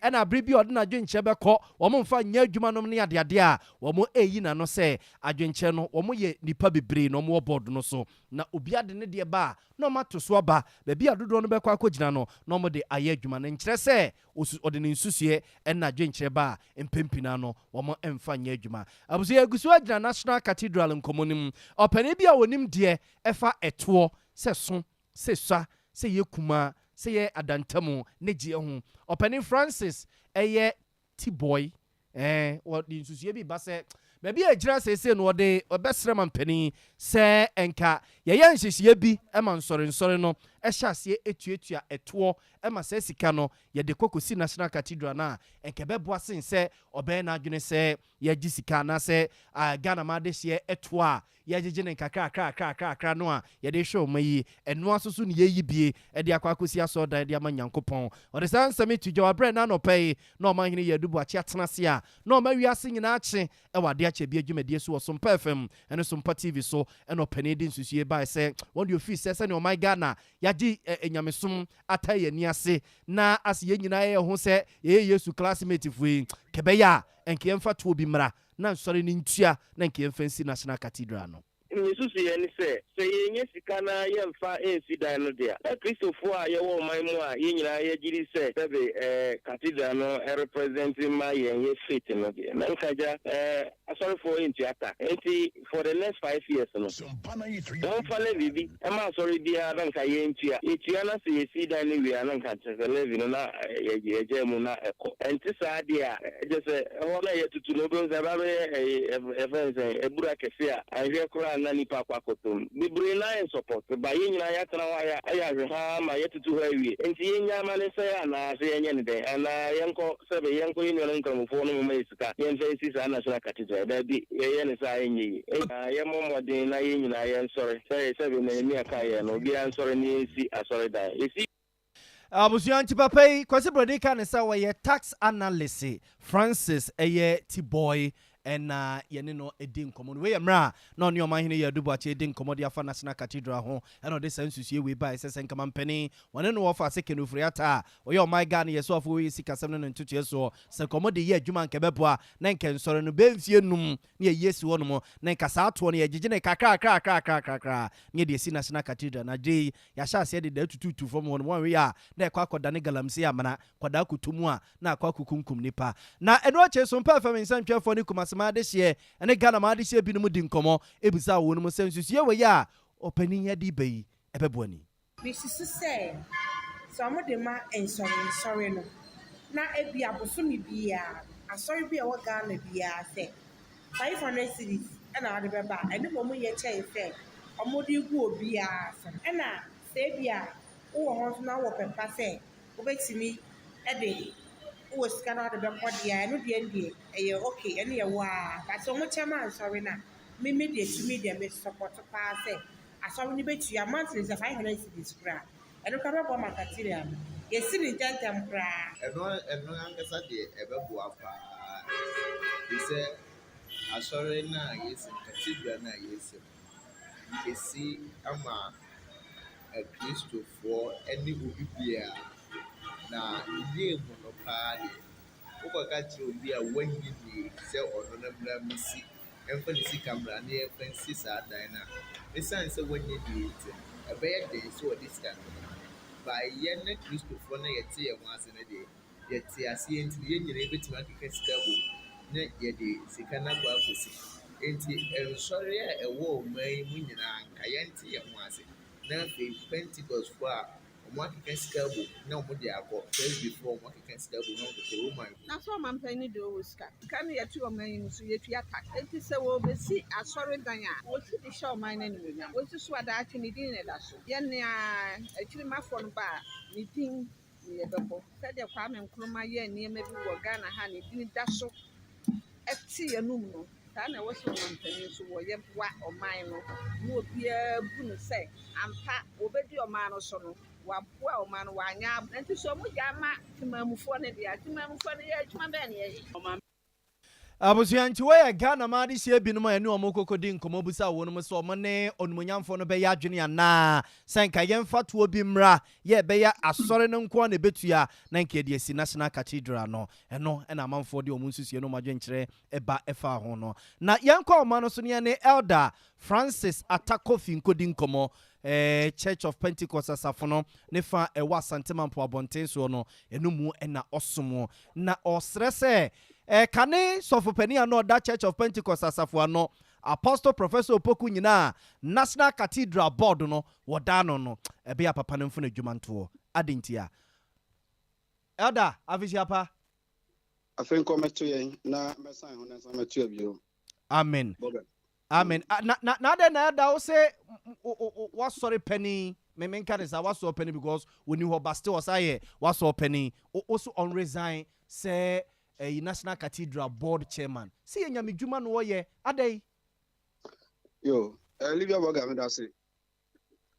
S1: ae na bere bi a ɔde n'adwenkyerɛ bɛkɔ, wɔmfa nyɛ adwuma nom ne adeade a, wɔreyi n'ano sɛ adwenkyerɛ no, wɔyɛ nnipa bebree na wɔwɔ bɔɔdo no so. Na obiara de ne deɛ ba a, na wɔato so aba baabi a dodoɔ no bɛkɔ akɔgyina no, na wɔde ayɛ adwuma no. Nkyerɛ sɛ ɔsu, ɔde ne nsusuiɛ ne n'adwenkyerɛ ba a, mpɛn pii no ara no, wɔmfa nyɛ adwuma. Abusua, yɛgu so agyina National Cathedral nkɔmmɔ no mu. Ɔpanin bi a ɔnim deɛ ɛfa ɛtoɔ, sɛ so, sɛ sua, sɛ yɛ kumaa, sɛ yɛ adantamu, ne gyeɛ ho. Ɔpanin Francis yɛ Tiboi, ɛɛ, wɔde nsusuiɛ bi ba sɛ, baabi a ɛgyina seesei no, wɔde wɔbɛsrɛ mampanin sɛ nka yɛyɛ nhyehyɛeɛ bi ma nsɔrensɔre no hyɛ aseɛ tuatua ɛtoɔ ma saa sika no yɛde kɔ kɔsi National Cathedral no a, nka ɛbɛboa sen sɛ ɔbɛyɛ n'adwene sɛ yɛgye sika anaasɛ Ghana ma adehyeɛ ɛtoɔ a yɛgyegye no nkakrakrakrakrakra no a yɛde rehwɛ ɔma yi, ɛno ara nso so na yɛreyi bie de akɔ akɔsi asɔredan de ama Nyankopɔn. Ɔde saa nsɛm yi to dwa wɔ berɛ a ɛnnɛ anɔpa yi na Ɔmanhene Yadu Boakye atena ase a na ɔma wiase nyinaa akye wɔ Adeɛ Akyɛ Bia dwumadie so wɔ Sompa FM ne Sompa TV so ɛna ɔpanin de nsusuie baeɛ sɛ wɔn deɛ ɔfiri sɛ sɛdeɛ ɔman Ghana yɛagye nyamesom atae yɛn ani ase na ase yɛn nyinaa yɛyɛ ho sɛ yɛyɛ Yesu classmate foɔ yi kɛbɛyɛ a nka yɛmfa toɔ bi mmra na nsɔre no ntua na nka yɛmfa nsi National Cathedral no.
S11: Me nsusuiɛ ne sɛ, sɛ yɛnnya sika na yɛmfa nsi dan no de a, na Kristofoɔ a yɛwɔ ɔman mu a yɛn nyinaa yɛgye di sɛ sɛbe ɛɛ cathedral no represent ma yɛn yɛ faith no deɛ, na nka gya ɛɛ asɔrefoɔ ntua ka. Enti for the next 5 years no, wɔmfa levy bi ma asɔre biara na nka yɛntua. Yɛtua na sɛ yɛsi dan no wie a, na nka kyerɛ sɛ levy no na yɛgyaa mu na ɛkɔ. Ɛnte saa deɛ a, kyerɛ sɛ ɛhɔ na yɛtutu no, wobɛhu sɛ ɛba bɛyɛ ɛyi, yɛfrɛ no sɛn, abura kɛse a anhwɛ koraa na nnipa akɔ akɔtɔ mu. Bebree no ara nsɔpɔte, but yɛn nyinaa yɛatena hɔ ayɛ ayɛ ahwɛ ma yɛatutu hɔ awie. Enti yɛnnyaa ma no nsɛe anaa sɛ yɛnyɛ no dɛn? Anaa yɛnkɔ, sɛbe yɛnkɔ yɛn nuanom Nkramofoɔ no momma yɛn sika na yɛmfa nsi saa National Cathedral? Daabi, yɛyɛ no saa a ɛnyɛ yie. Enti yɛmmɔ mmɔden na yɛn nyinaa yɛnsɔre, sɛ sɛbe Nehemia kaeɛ no, obiara nsɔre na yɛnsi asɔredan. Yɛsi.
S1: Abusua nti papa yi, Kwasi Broni ka ne sɛ ɔyɛ tax analyst. Francis yɛ Tiboy na yɛne no di nkɔmmɔ no. Wei yɛ mmerɛ a na ɔne Ɔmanhene Yadu Boakye redi nkɔmmɔ de afa National Cathedral ho ɛna ɔde saa nsusuie wei baeɛ sɛ sɛ nka mampanin wɔne no wɔfa ase Ken Ofori-Atta a ɔyɛ ɔman Ghana yɛsoafoɔ wei sikasɛm ne ne ntotoeɛ soɔ sɛ nka wɔde yɛ adwuma nka ɛbɛboa na nka nsɔre no bɛyɛ mfeɛ num na yɛyi asi hɔ nom na nka saa toɔ no yɛgyegye no kakrakrakrakrakra na yɛde asi National Cathedral na agyire yi yɛahyɛ aseɛ deda atututu fam hɔ nom wɔnwe a na ɛkɔ akɔdane galamsey amena kɔdaa koto mu a na akɔ akɔkunkum nnipa. Na ɛno akyi nso Mpɛ FM nsɛntwerɛfoɔ ne Kumasi man adehyeɛ ne Ghana man adehyeɛ binom di nkɔmmɔ bisaa wɔn mu sɛ nsusuiɛ wei a ɔpanin yi de reba yi ɛbɛboa ni.
S12: Mesusu sɛ, sɛ wɔde ma nsɔrensɔre no, na ebia bosome biara no, asɔre bi a ɛwɔ Ghana biara sɛ 500 cedis na wɔde bɛba a, ɛno mmom yɛ kyɛn sɛ wɔde regu obiara so. Ɛna sɛ ebia wowɔ hɔ nso na wowɔ pɛ pa sɛ wobɛtumi de wowɔ sika na wode bɛkɔ deɛ a, ɛno deɛ deɛ ɛyɛ okay, ɛno yɛ wo ara. But sɛ wɔkyɛ ma nsɔre no a, me me deɛ tumi deɛ me support paa sɛ asɔre no bɛtua monthly sɛ 500 cedis koraa. Ɛno koraa bɛboa ma cathedral no yɛsi no ntɛmntɛm koraa.
S13: Ɛno ankasa deɛ ɛbɛboa paa ɛfiri sɛ asɔre no a yɛsi no, cathedral no a yɛsi no, ɛsi ama Akristofoɔ ne obi biara. Na ne yie mu no paa deɛ, wokɔka kyerɛ obi a wannye nni sɛ ɔno no mmra mmɛsi mfa ne sika mmra na yɛmfa nsi saa dan no a, ɛsiane sɛ wannye nni nti no, ɛbɛyɛ den sɛ ɔde sika no bɛba. But yɛn ne Kristofoɔ no a yɛte yɛn ho ase no deɛ, yɛte aseɛ nti no, yɛn nyinaa yɛbɛtumi akeka sika abom na yɛde sika no akɔ akɔsi. Nti nsɔre a ɛwɔ ɔman yi mu nyinaa nka yɛnte yɛn ho ase. Na afei Pentecostfoɔ a Wɔakeka sika abom na wɔde akɔ Presbyfoɔ, wɔakeka sika abom na wɔde kɔ Romanfoɔ.
S14: Na sɛ ɔmanpanin deɛ ɔwɔ sika. Sika no yɛte ɔman yi mu so yɛtua tax. Enti sɛ wɔrebɛsi asɔredan a, wɔsi de hyɛ ɔman no animuonyam. Wɔsi so a daakye ne din na ɛda so. Yɛn nea akyirimafoɔ no ba a, ne din ne yɛbɛbɔ. Sɛdeɛ Kwame Nkrumah yɛɛ nneɛma bi wɔ Ghana ha a ne din da so te yɛn anom no, saa na ɛwɔ sɛ ɔmanpanin nso wɔ. Yɛboa ɔman no ma obiara bu no sɛ ampa wɔbɛdi ɔman no so no, waboa ɔman no, wanyɛ ab. Nanti sɛ wɔgyaa ma temanmufoɔ no deɛ a, temanmufoɔ no yɛ adwuma bɛn na yɛyɛ?
S1: Abusua nti wei yɛ Ghana man adehyeɛ binom a yɛne wɔn kɔkɔdi nkɔmmɔ bisa wɔnom sɛ wɔn ne onimuonyamfoɔ no bɛyɛ adwene anaa sɛ nka yɛmfa toɔ bi mmra yɛ ɛbɛyɛ asɔre no nko ara na ɛbɛtua na nka yɛde asi National Cathedral no. Ɛno na amanfoɔ de wɔn nsusuiɛ ne wɔn adwenkyerɛ ba ɛfaa ho no. Na yɛnkɔ ɔman no so na yɛne Elder Francis Atta Kofi nkɔdi nkɔmmɔ. Church of Pentecost asafo no ne fa a ɛwɔ Asante Mampo abɔnten soɔ no, ɛno mu na ɔsom. Na ɔsrɛ sɛ kane sɔfopanin a na ɔda Church of Pentecost asafo ano, Apostle Professor Opoku Nyinaa National Cathedral Board no wɔda ano no, ɛbɛyɛ a papa no mfa n'adwuma ntoɔ. Adɛn ntia? Elder, afehyia pa.
S15: Afei nkɔ mɛto yɛn na mɛsan ho na nsan mɛto abio.
S1: Amen.
S15: Bɔbɛ.
S1: Amen. Ah, na na na adɛn na ɛda wo sɛ wasɔre panin me menka ne saa wasɔre panin because wɔni hɔ but still ɔsan yɛ wasɔre panin wo so ɔn resign sɛ ɛyi National Cathedral board chairman sɛ yɛ nyame dwuma na ɔyɛ adɛn.
S15: Yo, eh, Libya Burger meda ase.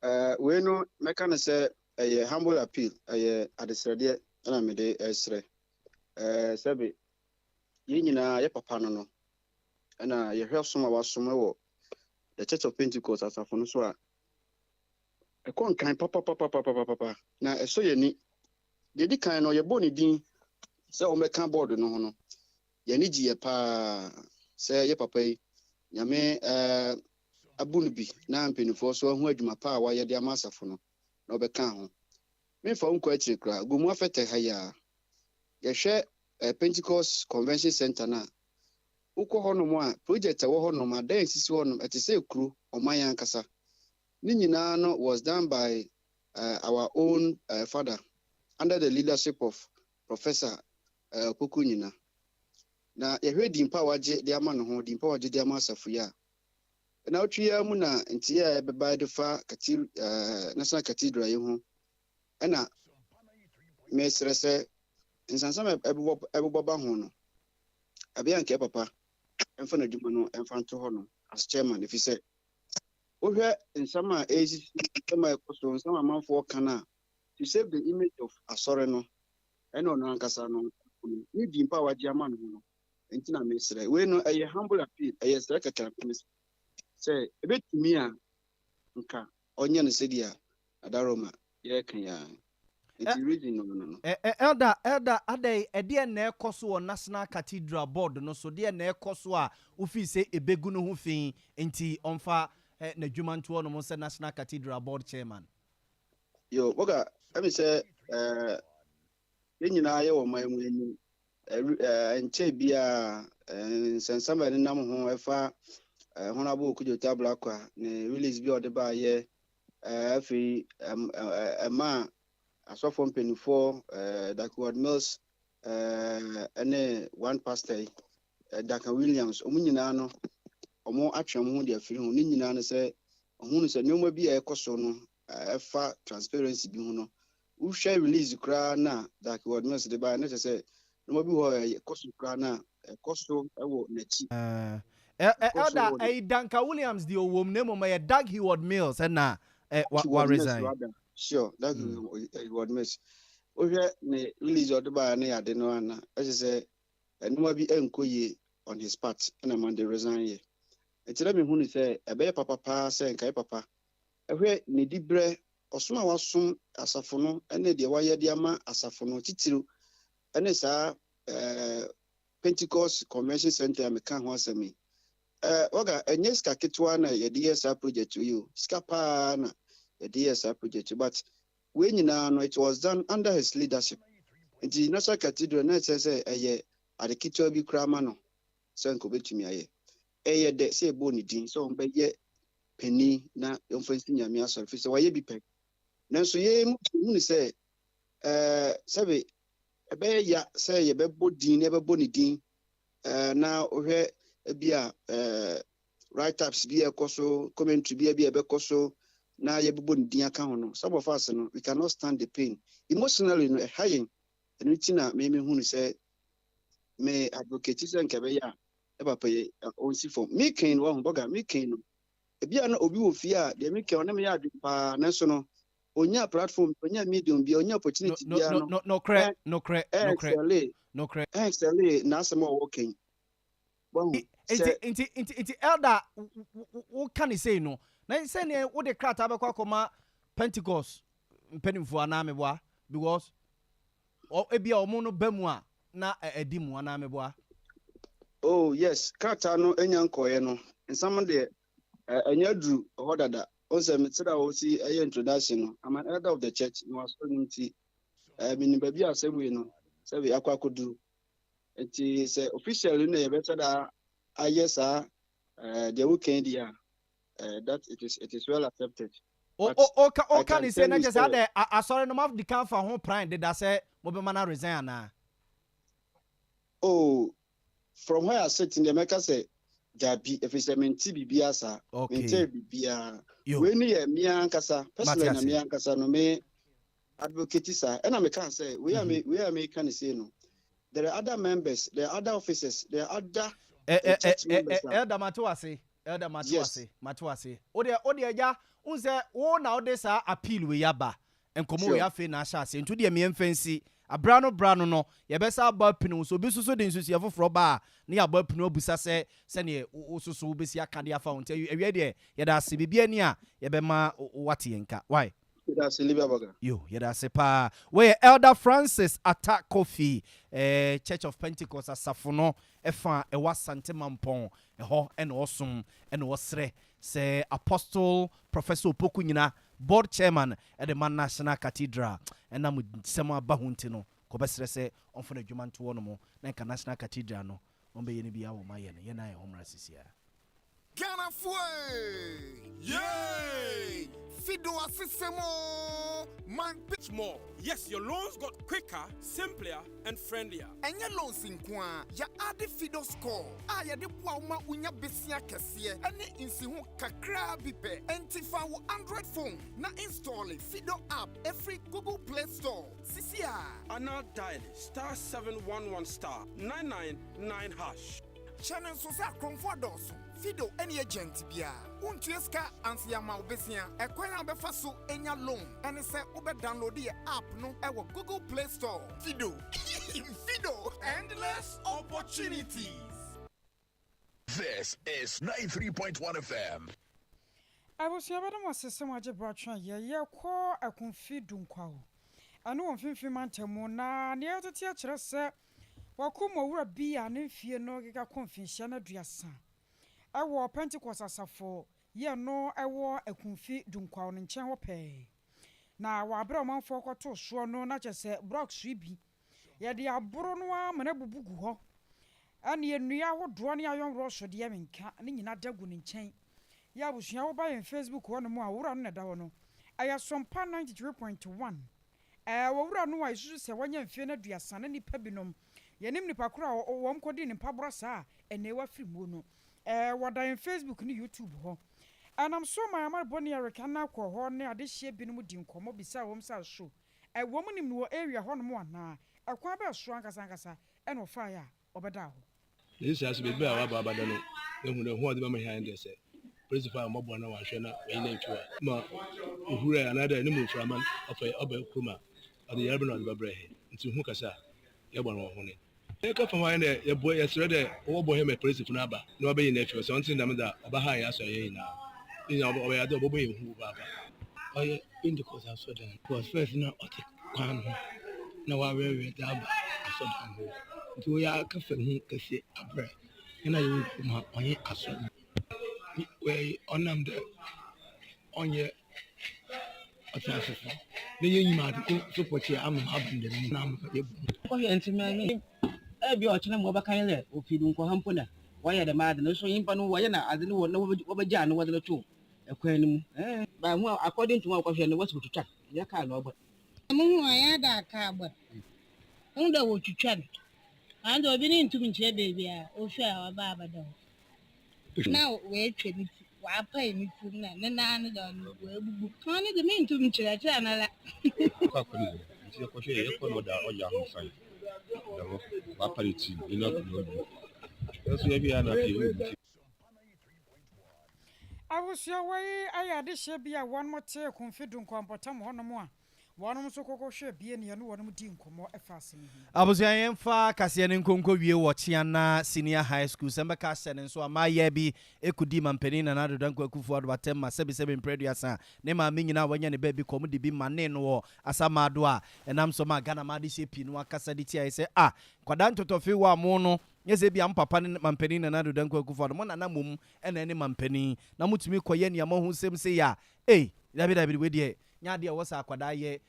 S15: Eh, wei no mɛka no sɛ ɛyɛ humble appeal, ɛyɛ adesrɛdeɛ ɛna mede ɛsrɛ. Eh, sɛbe yɛn nyinaa yɛ papa no no ɛna yɛhwɛ som a wasom wɔ The Church of Pentecost asafo no so a, ɛkɔ nkan papapapapapapa na ɛsɔ yɛn ani. Deɛ ɛdi kan no, yɛbɔɔ ne din sɛ ɔmmɛka bɔɔdo no ho no, yɛn ani gyeeɛ paa sɛ yɛ papa yi, Nyame eh, abu no bi na mpanimfoɔ so ahu adwuma pa a wayɛ de ama asafo no na ɔbɛka ho. Memfa wo nkɔ akyire koraa, Gomu Afɛtɛ ha yi ara, yɛhwɛ eh, Pentecost Convention Center no a, Wokɔ hɔnom a, project a ɛwɔ hɔnom, adan a esisi hɔnom, ɛte sɛ kuro, ɔman ankasa. Ne nyinaa no was done by our own father under the leadership of Professor Opoku Nyina. Na yɛhwɛ din pa a wagye de ama ne ho, din pa a wagye de ama asafo yi a, nnawɔtwe yi ara mu na nteɛ a ɛbɛba de fa National Cathedral yi ho, ɛna mesrɛ sɛ nsansam a ɛbobɔ ba ho no, ɛbɛyɛ anka papa mfa n'adwuma no mfa nto hɔ no as chairman efisɛ wohwɛ nsɛm a ɛresisi nsɛm a ɛkɔ so nsɛm a amanfoɔ ka no a to save the image of asɔre no ɛne ɔno ankasa no ne din pa a wagye ama no ho no nti na mesrɛ wei no ɛyɛ humble appeal ɛyɛ srɛ kɛkɛ sɛ ɛbɛtumi a nka ɔnyɛ no sɛdeɛ Adaroma yɛreka yi ara. Nti reason no no no.
S1: Elder, Elder, adɛn, ɛdeɛn na ɛrekɔ so wɔ National Cathedral Board no so? Deɛn na ɛrekɔ so a wofii sɛ ɛbɛgu no ho fi nti ɔmfa n'adwuma nto hɔnom sɛ National Cathedral Board Chairman?
S15: Yo, Boga, ɛmi sɛ ɛɛ yɛn nyinaa yɛwɔ ɔman mu anim. Ɛnkyɛ biara nsɛnsɛm a ɛnenam ho ɛfa Honourable Okudzeto Ablakwa ne release bi a ɔde baayɛ. Afei ɛmaa asɔfoɔ mpanimfoɔ Dag Heward-Mills ne one pastor yi, Duncan Williams, wɔn nyinaa no, wɔn atwe wɔn ho de afiri ho. Ne nyinaa no sɛ, wɔhunu sɛ nneɛma bi a ɛkɔ so no ɛfa transparency bi ho no, wohwɛ release koraa na Dag Heward-Mills de baeɛ no kyerɛ sɛ nneɛma bi hɔ a ɛkɔ so koraa na ɛkɔ so wɔ n'akyi.
S1: Elder, ɛyi Duncan Williams deɛ ɔwɔ mu na mmom ɛyɛ Dag Heward-Mills ɛna wa resign.
S15: Sure, Dag Heward-Mills. Wohwɛ ne release ɔde baeɛ ne ade no ana ɛkyerɛ sɛ nneɛma bi ɛnkɔ yie on his part ɛna ma de resign yɛ. Nti na mehu no sɛ ɛbɛyɛ papa paa sɛ nka yɛ papa ɛhwɛ ne dibrɛ ɔsom a wasom asafo no ne deɛ wayɛ de ama asafo no titiriw ne saa Pentecost Convention Center a meka ho asɛm yi. Waga, ɛnyɛ sika ketewa na yɛde yɛ saa project yi o. Sika paa na yɛde yɛ saa project yi, but wei nyinaa no, it was done under his leadership. Nti National Cathedral na ɛsɛ sɛ ɛyɛ ade ketewa bi koraa ma no sɛ nka obetumi ayɛ. Ɛyɛ dɛ sɛ yɛbɔɔ ne din sɛ ɔmbɛyɛ panin na yɛmfa nsi Nyame asɔre, firi sɛ wayɛ bi pɛn. Nanso yɛn mu pii hu no sɛ ɛɛ sɛbe ɛbɛyɛ ya sɛ yɛbɛbɔ din na yɛbɛbɔ ne din ɛɛ na wohwɛ ebi a ɛɛ write-ups bi a ɛkɔ so, commentary bi a bi a ɛbɛkɔ so na yɛbɛbɔ ne din aka ho no, some of us no, we cannot stand the pain. Emotionally no, ɛha yɛn. Ɛno nti na me mehu no sɛ me advocate sɛ nka ɛbɛyɛ a ɛba pɛ yɛ ɔnsi fam. Me kan no, wahu bɔga, me kan no, ebi a na obi wɔ fie a deɛ me kan ɔne me yɛ adwene paa, nanso no, onya platform, onya medium bi, onya opportunity biara no,
S1: Nokorɛ, nokorɛ, nokorɛ,
S15: ɛɛxɛle,
S1: nokorɛ.
S15: Ɛɛxɛle n'asɛm a ɔwɔ kan. Wahu
S1: Nti
S15: sɛ
S1: nti nti nti elder, woka ne sei no na sɛneɛ wode krataa bɛkɔ akɔma Pentecost mpanimfoɔ anaa meboa? Because ebi a ɔmo no ba mu a na ɛdi mu anaa meboa?
S15: Oh yes, krataa no anya nkɔɔeɛ no, nsɛm deɛ ɛnyɛ duru hɔ dada. Ɔn sɛ mete a wɔsi ɛyɛ introduction no, I'm an elder of the church, na wasɔre no nti, menim baabi a asɛm wei no, sɛbi akɔ akɔduru. Nti sɛ officially na yɛbɛsɛ da ayɛ saa deɛ wokan di a, that it is well accepted.
S1: But
S15: I
S1: Ɔka
S15: can
S1: ne sei
S15: tell
S1: na
S15: you
S1: kyɛ sɛ
S15: sɛ
S1: adɛ asɔre no moadi kan fa ho pran deda sɛ mobɛma no resign anaa?
S15: Oh, from where I sit, deɛ mɛka sɛ dabi, ɛfiri sɛ mente biribiara saa. Mente biribiara. Wei no yɛ mmea ankasa, personally na mmea ankasa no me advocate saa. Ɛna meka sɛ wei a me wei a meka ne sei no, there are other members, there are other officers, there are other church members a
S1: Elder, mate wase. Elder, mate wase, mate wase. Wodeɛ agya, wohu sɛ wo na wode saa appeal wei aba, nkɔmmɔ wei afei na ahyɛ ase, nti wodeɛ meɛmfa nsi abra no bra no yɛbɛsa abɔ apini wo so. Obi nso so de nsusuɛ foforɔ ba a, ne yɛabɔ apini abusa sɛ sɛneɛ wo so so wobɛsi aka de afa wo. Nti awie deɛ, yɛda ase. Biribi ani a yɛbɛma wate yɛn ka why.
S15: Yɛda ase, Libya Baga.
S1: Yo, yɛda ase paa. Wɔyɛ Elder Francis Ata Kofi, Church of Pentecost asafo no ɛfa a ɛwɔ Asante Mampɔn ɛhɔ ɛna ɔsom, ɛna ɔsrɛ sɛ Apostle Professor Opoku Nyina, board chairman ɛde ma National Cathedral, ɛnam nsɛm aba ho nti no, kɔbɛsrɛ sɛ ɔmfa no adwuma nto hɔ nom na nka National Cathedral no ɔmbɛyɛ no biara wɔ ma yɛ no yɛn a ɛho mmara sisia.
S16: Ghanafoɔ! Yay! Fido asesemo! Man
S17: More. Yes, your loans got quicker, simpler, and friendlier.
S16: Ɛnyɛ loans nko a, yɛade Fido Score a yɛde boa wo ma wonya besia kɛseɛ ɛne nsiho kakraa bi pɛ. Enti fa wo Android phone na install Fido app ɛfiri Google Play Store sisi a.
S17: And now dial *711*999#.
S16: Hyɛ no nso sɛ akorɔmfoɔ dɔɔso. Fido ɛne agent biara wontua sika ansa yɛama wo besia. Ɛkwan a wobɛfa so anya loan ɛne sɛ wobɛdownload yɛ app no ɛwɔ Google Play Store. Fido, Fido,
S17: endless opportunities.
S18: This is 93.1 FM.
S2: Abusua, bɛdom asesɛm agye bratwe a yɛyɛ kɔ Akumfi Dunkwaw ɛne wɔ Mfimfini mantam na nea yɛtete akyerɛ sɛ wɔko ma owura bi a ne mfie no keka kɔ mfinhyia no 30 ɛwɔ Pentecost asafo yɛ no ɛwɔ Akumfi Dunkwaw no nkyɛn hɔ pɛɛ, na wɔabrɛ ɔmanfoɔ kɔtoo soɔ no na kyerɛ sɛ blocks yi bi yɛde aboro no ama no abubu gu hɔ, ɛne nnua ahodoɔ ne ayɔnworɔ so deɛ menka ne nyinaa da gu ne nkyɛn. Yɛ abusua, woba yɛn Facebook hɔ nom a, owura no na ɛda hɔ no, ɛyɛ Sɔmpa 93.1. Wɔwura no a ɛsusu sɛ wɔnyɛ mfeɛ no 30 na nipa binom yɛnim nipa koro a wɔn kɔdi ne mpaboa saa a ɛnɛ wafiri muo no, wɔda yɛn Facebook ne YouTube hɔ. Ɛnam so ma amanebɔ ne yɛreka na kɔ hɔ ne adehyeɛ binom di nkɔmmɔ bisa wɔn sɛ so wɔn nim no wɔ area hɔnom anaa ɛkwan bɛɛ so ankasa ankasa ɛna ɔfaeɛ a ɔbɛda hɔ.
S19: Na yesu ase beebi a waba abada no, ehu dɛ ho a ɔde bɛma hɛn deɛ sɛ polisifo a wɔbɔboa na wɔahwɛ na wɔyi no mfi hɔ ma ohura anaadɛ ne mu mframa no ɔfa ɔba kurom a ɔde yarba na ɔde bɛbrɛ hɛn, nti hu kasa a yɛbɔ no wɔ ho ne yɛka fa ho ayɛ dɛ yɛboa, yɛsrɛ dɛ wɔbɔ hɛn ma polisifo no aba na wɔbɛyi no afi hɔ. Sɛ ɔnte dɛm da ɔbɛha yɛn asɔ yɛn nyinaa ne nyinaa ɔbɛyɛ ade a ɔbɛbɔ yɛn hu papaapa.
S20: Ɔyɛ Pentecost asɔdan because first na ɔte kwan ho na wawerɛwerɛ dze aba asɔdan hɔ, nti wɔyɛ aka fa hu kɛse abrɛ ɛna yɛwɔ kurom ha. Ɔnyɛ asɔr wɔyɛ ɔnam dɛ ɔnyɛ ɔteasefo na yɛnyim ade ko so pɔkyee ama aba no dɛm na ama yɛbu.
S21: Kɔhwɛ nti mɛ ebi ɔkyerɛ mu wɔbɛka yɛn dɛ ofi do nkɔ ha mpo na wɔyɛ dɛm ade no so. Nyimpa no wɔyɛ na ade no wɔ na wɔbɛgyaa no wɔde no to ɛkwan no mu ba ho. According to wɔn a wɔkɔhwɛ no, wɔsi wotwitwa. Nnyɛ kaar na ɔbɔ no.
S3: Muhun ɔnnyɛ dɛ kaar bɔ no. Muhun dɛ wotwitwa no. Ɔno dze obi nntum nnkyerɛ beebi a ofi a ɔbaa abɛda hɔ. Nna oetwa ne tsir, ɔapae ne tsir na ne nan no dze ɔno oebubu. Ɔno dze menntum nnkyerɛkyerɛ no ara.
S22: Yɛkɔ akɔ ne hɔ nti yɛkɔhwɛ yɛkɔ na ɔda ɔyɛ ahosan da hɔ wapa ne ti ne nan akonnwa bu nanso yɛhwɛ yɛ na afei yɛhu bi.
S2: Abusua wei ayɛ adehyeɛ bi a wɔnom te Kumfi Dunkwa mpɔtam hɔnom a wɔnom nso kɔkɔ hwɛɛ bie ne yɛne wɔnom dii nkɔmmɔ ɛfa asɛm yi ho.
S1: Abusua yɛmfa kaseɛ no nko nkɔ wie wɔ Kyeana Senior High School. Sɛ mbɛka ahyɛ no nso a mmayeaa bi kɔdii Mampanin Nana Addo Dankwa Akuffo Addo atɛm ma sɛbesɛbe mprɛ aduasa. Ne maame nyinaa a wanya ne baabi kɔ wɔde bi manee no wɔ Asamado a ɛnam so maa Ghana mmaa adehyeɛ pii no akasa de tiaeɛ sɛ ah nkwadaa ntɔtɔfewa a mo no nyɛ sɛ ebia mo papa ne Mampanin Nana Addo Dankwa Akuffo Addo mo nana mmom na ɛne mampanin na motumi kɔyɛ nea moahu sɛm sei a, ei, dabi dabi, wei deɛ nyɛ adeɛ a ɛwɔ sɛ akwadaa yɛ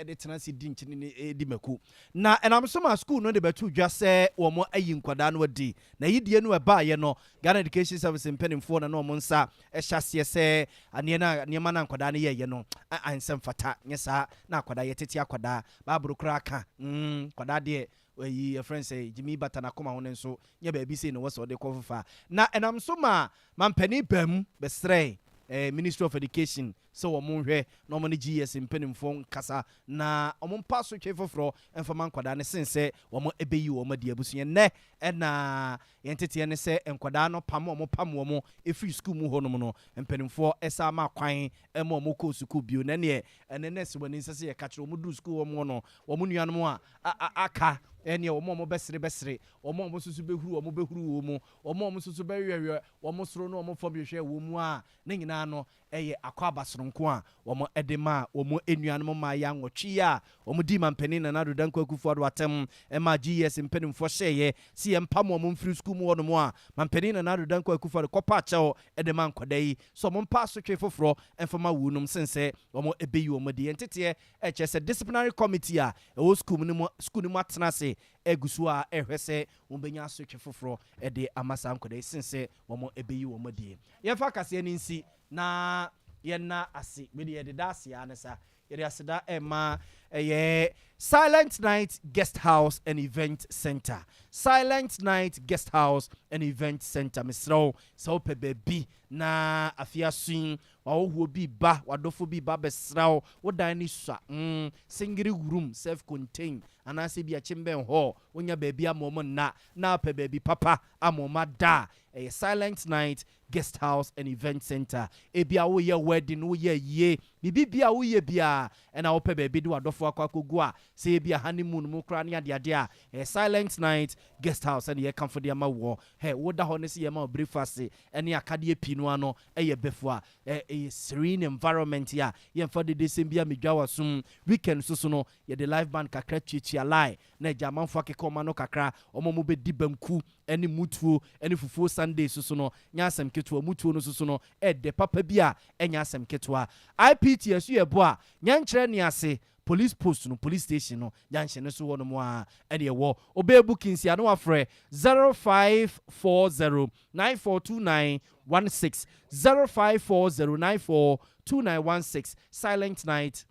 S1: de tena ase di nkyene ne di mako. Na ɛnam so maa sukuu no de bɛtoo dwa sɛ wɔayi nkwadaa no adi. Na ayidie no ɛbaeɛ no, Ghana Education Service mpanimfoɔ na na wɔn nsa hyɛ aseɛ sɛ aneɛ no a nneɛma no a nkwadaa no yɛeɛ no ansɛ mfata, nyɛ saa na akwadaa yɛtete akwadaa, Bible koraa ka, mm, nkwadaa deɛ Eyi yɛfrɛ no sɛ Jimmy bata n'akoma ho no nso nyɛ baabi sei na ɛwɔ sɛ ɔde kɔ fofa. Na ɛnam so maa mampanin baa mu bɛsrɛɛ Ministry of Education sɛ wɔn nhwɛ na wɔn ne GES mpanimfoɔ nkasa na wɔn mpa asotwe foforɔ mfa ma nkwadaa no sen sɛ wɔn bɛyi wɔn adi. Abusua nnɛ na yɛn nteteɛ ne sɛ nkwadaa no pam wɔn pam wɔn firi sukuu mu hɔnom no mpanimfoɔ san ma kwan ma wɔn kɔɔ sukuu bio. Na ɛneɛ ɛnɛ nɛɛse wɔ ani nsɛ sɛ yɛka kyerɛ wɔn duru sukuu hɔ no wɔn nuanom a aka, ɛneɛ wɔn a wɔbɛsere bɛsere, wɔn a wɔn nso so bɛhuru wɔn bɛhuru wɔn mu, wɔn a wɔn nso so bɛweɛweɛ wɔn soro ne wɔn fam hwehwɛ wɔn mu a, ne nyinaa no yɛ akwaaba sononko a wɔde maa wɔn nuanom mmaeɛ nwɔtwe yi a wɔdii Mampanin Nana Addo Dankwa Akufo-Addo atɛm maa GES mpanimfoɔ hyɛeɛ sɛ yɛmpam wɔn mfiri sukuu mu hɔnom a Mampanin Nana Addo Dankwa Akufo-Addo kɔpaa kyɛw de maa nkwadaa yi sɛ wɔmpa asotwe foforɔ mfa ma wunom sen sɛ wɔbɛyi wɔn adi. Yɛn nteteɛ Ɛkyerɛ sɛ disciplinary committee a ɛwɔ sukuu mu no mu sukuu no mu atena ase agu so a ɛrehwɛ sɛ wɔbɛnya asotwe foforɔ de ama saa nkwadaa yi sen sɛ wɔbɛyi wɔn adie. Yɛmfa akaseɛ no nsi na yɛnna ase. Wei deɛ yɛde da ase ara ne sa. Yɛde aseda rema ɛyɛ Silent Night Guest House and Event Center. Silent Night Guest House and Event Center. Mesrɛ wo sɛ wopɛ baabi na afei aso yi W'ahɔhoɔ bi reba, w'adɔfoɔ bi reba abɛsra wo, wo dan no sua, mm, singiri room, self contained, anaasɛ ebia kyembɛn hall, wonnya baabi ama wɔn nna, na wopɛ baabi papa ama wɔn ada a, ɛyɛ Silent Night Guest House and Event Centre. Ebia woreyɛ wedding, woreyɛ ayie, biribi biara a woreyɛ biara, ɛna wopɛ baabi de w'adɔfoɔ akɔ akɔgu a, sɛ ebia honeymoon mu koraa ne adeade a, ɛyɛ Silent Night Guest House ɛna yɛkamfo de ama woɔ. Hɛ, woda hɔ no sɛ yɛma wo breakfast ne akadeɛ pii no ano yɛ bɛfo a, ɛyɛ serene environment a yɛmfa dedesɛm biara mmedwa w'asom. Weekend nso so no, yɛde live band kakra tuatua line na agya amanfoɔ akeka wɔn ano kakra, wɔn a wɔbɛdi banku ne mutuo ne fufuo Sunday nso so no, nyɛ asɛm ketewa. Mutuo no nso so no, ɛdɛ papa bi a ɛnyɛ asɛm ketewa. IPT ɛso yɛ bo a, nyɛnkyerɛ ne ase Police post no, police station no junction no so hɔ nom ara ɛna ɛwɔ. Wobɛyɛ bookings a na wafrɛ 0540 942916, 0540 942916, Silent Night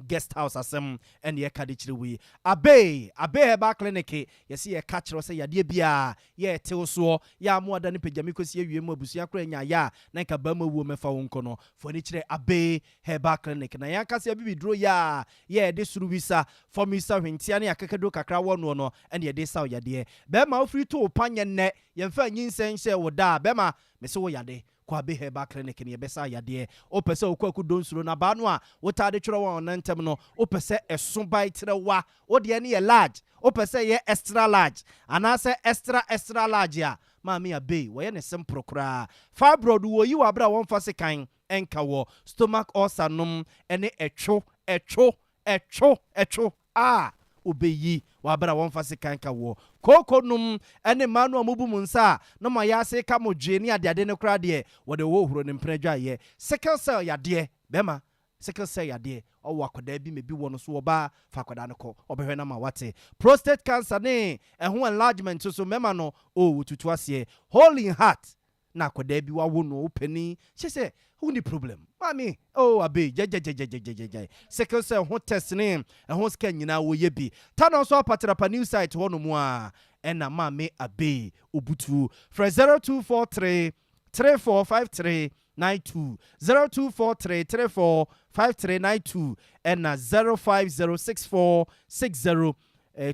S1: Guest House asɛm ɛna yɛka de kyerɛ wo yi. Abey, Abey Herbal Clinic, yɛse yɛka kyerɛ wo sɛ yadeɛ biara yɛ ɛtew soɔ, yɛ a mo ada ne pagyame kɔsi awie mu abusua koraa nya yɛ a na nka barima wuo mɛfa wo nkɔ no, fa w'ani kyerɛ Abey Herbal Clinic na yɛn ankasa abibiduro yɛ a yɛ yɛde soro wisa, fam wisa, hwentia ne akakaduro kakra wɔ noɔ no ɛna yɛde sa wo yadeɛ. Bɛɛma wofiri to wo pa nyɛ nnɛ, yɛmfa nyinsɛn nhyɛɛ wo da a, bɛɛma mese wo yade, kɔ Abe Herbal Clinic na yɛbɛsa wo yadeɛ. Wopɛ sɛ wokɔ Akudonsuro no abaa no a wotaa de twerɛ wɔn nan ntam no, wopɛ sɛ ɛso bae kyerɛ wo a, wo deɛ no yɛ large, wopɛ sɛ ɛyɛ extra large anaasɛ extra extra large a, Maame Abey wɔyɛ no simple koraa. Fibroid wɔyi wɔ aberɛ a wɔmfa sekan nka wɔ stomach ulcer nom ne ɛtwo ɛtwo ɛtwo ɛtwo a wobeyi wɔ aber a wɔmmfa sekan nka woɔ. Kooko nom ne mmaa no a mobu mo nsa a na mo ayaase reka mo dwee ne adeade no koraa deɛ wɔde hohoro ne mpena dwaeɛ. Sickle cell yadeɛ, bɛrima, sickle cell yadeɛ, ɔwɔ akwadaa bi ma bi wɔ no so, ɔbaa, fa akwadaa no kɔ, ɔbɛhwɛ no ama wate. Prostate cancer ne ɛho enlargement nso so, mmarima no, oh, wɔtutu aseɛ. Hole in heart. Na akwadaa bi wawo no, wo panin kyɛ sɛ wonni problem. Maame, oh abe, gyagyagyagyagyagyagyae. Sickle cell ho test ne ɛho scan nyinaa wɔyɛ bi. Tano nso apatrapa new site hɔ nom a ɛna maame abe obutu. Frɛ 0243 3453 92, 0243 3453 92 ɛna 050 64 60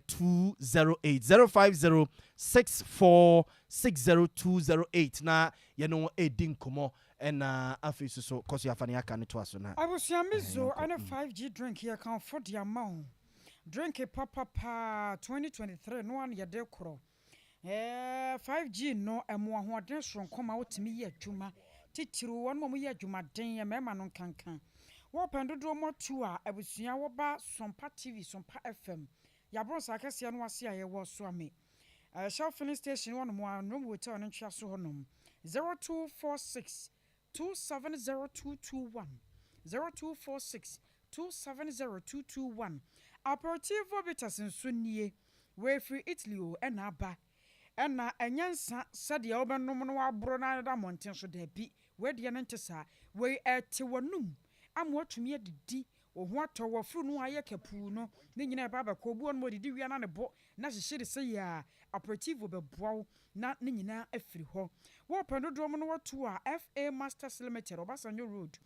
S1: 208, 050 64 60 208 na yɛne wɔn ɛredi nkɔmmɔ. Ɛna afei so so kɔ so yɛafa ne aka no toa so na
S2: Abusua, Mizo ne 5G drink yɛ kamfo de ama wo. Drink papapaa 2023 no a na yɛde korɔ. 5G no ɛmo ahoɔden soronko ma wotumi yɛ adwuma, titiriw wɔn a wɔyɛ adwumaden, mmarima no nkanka. Wɔpɛn dodoɔ mu atu a, abusua, wɔba Sompa TV, Sompa FM, yɛaboro nsa akɛseɛ no ase a yɛwɔ Soame Shell filling station hɔnom a Nom Hotel no ntwea so hɔnom. 0246 270221, 0246 270221. Aperitivo Bitters nso nie. Wɔafiri Italy o, ɛna aba. Ɛna ɛnyɛ nsa sɛdeɛ wobɛnom no waboro na da mmɔnten so, daabi. Wɔadiɛ no nte saa. Wei ɛte w'anum ama watumi adidi wo ho atɔ w'afuru no ayɛ kapuu no ne nyinaa ɛba abɛkɔ. Obi wɔ no ma ɔdidi wia na ne bo na hyehyɛ de sɛ yɛ a, Aperitivo bɛboa wo na ne nyinaa afiri hɔ. Wɔpɛn dodoɔ mu no watu a, FA Masters Limited, Obasanjo Road,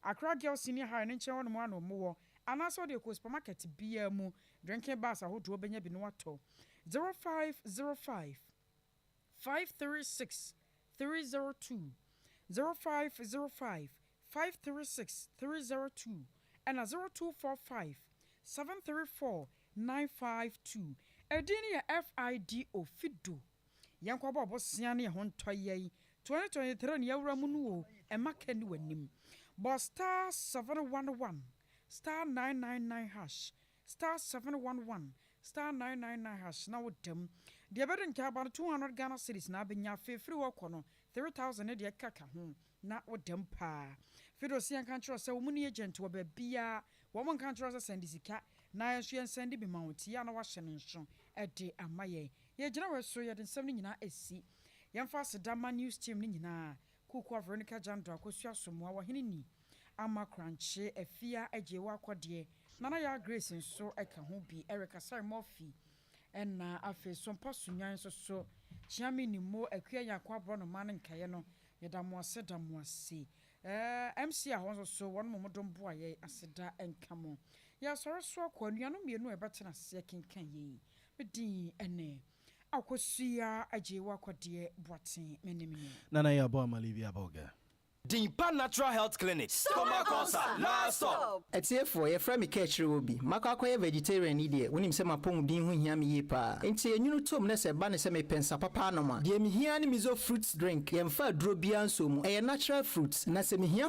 S2: Accra Girls Senior High ne nkyɛn hɔnom a na ɔmo wɔ, anaasɛ ɔde kɔ supermarket biara mu, drinking bars ahodoɔ bɛnya bi no watɔ. 0505 536 302, 0505 536 302 ɛna 0245 734 952. Ɛdin no yɛ FIDO, Fido. Yɛnkɔbɔ ɔbosea ne ɛho ntɔ yɛn. 2023 ne yɛwura mu no o, ɛma ka ni w'anim. Bɔ *711*999#, *711*999# na wodam. Deɛ ɛbɛde nka aba no 200 Ghana cedis na abɛnya. Afei firi hɔ kɔ no 3000 ne deɛ ɛkeka ho na wodam paa. Fido si yɛnka nkyerɛ sɛ wɔn ni agent wɔ baabiara. Wɔn nka nkyerɛ sɛ send sika na yɛn nso yɛn send bi ma wɔn tia na wahyɛ ne nso ɛde ama yɛn. Yɛgyina wɔ so, yɛde nsɛm no nyinaa esi. Yɛmfa aseda ma news team no nyinaa: Kuku Veronica Jando, Akosua Somoa, Wɔhene ni Ama Krankye, Afia Agye wɔ akɔdeɛ, Nana Yaa Grace nso ɛka ho bi, Erica Sare Murphy, ɛna afei Sompa Sunyan nso so, Kyiame Nimo, Akua Yako, Aborɔnoma ne nkaeɛ no. Yɛda mo ase, da mo ase. MC a hɔ nso so wɔn mo dom boa yɛ, aseda nka mo. Yɛsɔre so akɔ anuanom mmienu a yɛbɛtena aseɛ kenkan yei. Medin ɛne Akosua Agye wɔ akɔdeɛ Boaten menim ni.
S1: Nana yɛ abɔ amale bi abɔga.
S5: Dimpa Natural Health Clinic. Stomach ulcer, last stop.
S6: Ɛtiefoɔ, yɛfrɛ me Kɛkyerɛ wɔ bi. Makɔ akɔyɛ vegetarian yi deɛ, wonim sɛ mapɔmuden ho hia me yie paa. Nti enwunu tom ne sɛ ba ne sɛ mepɛ nsa papa anom a, deɛ mehia ne Mizo fruits drink. Yɛmfa aduro biara nso mu. Ɛyɛ natural fruits. Na sɛ mehia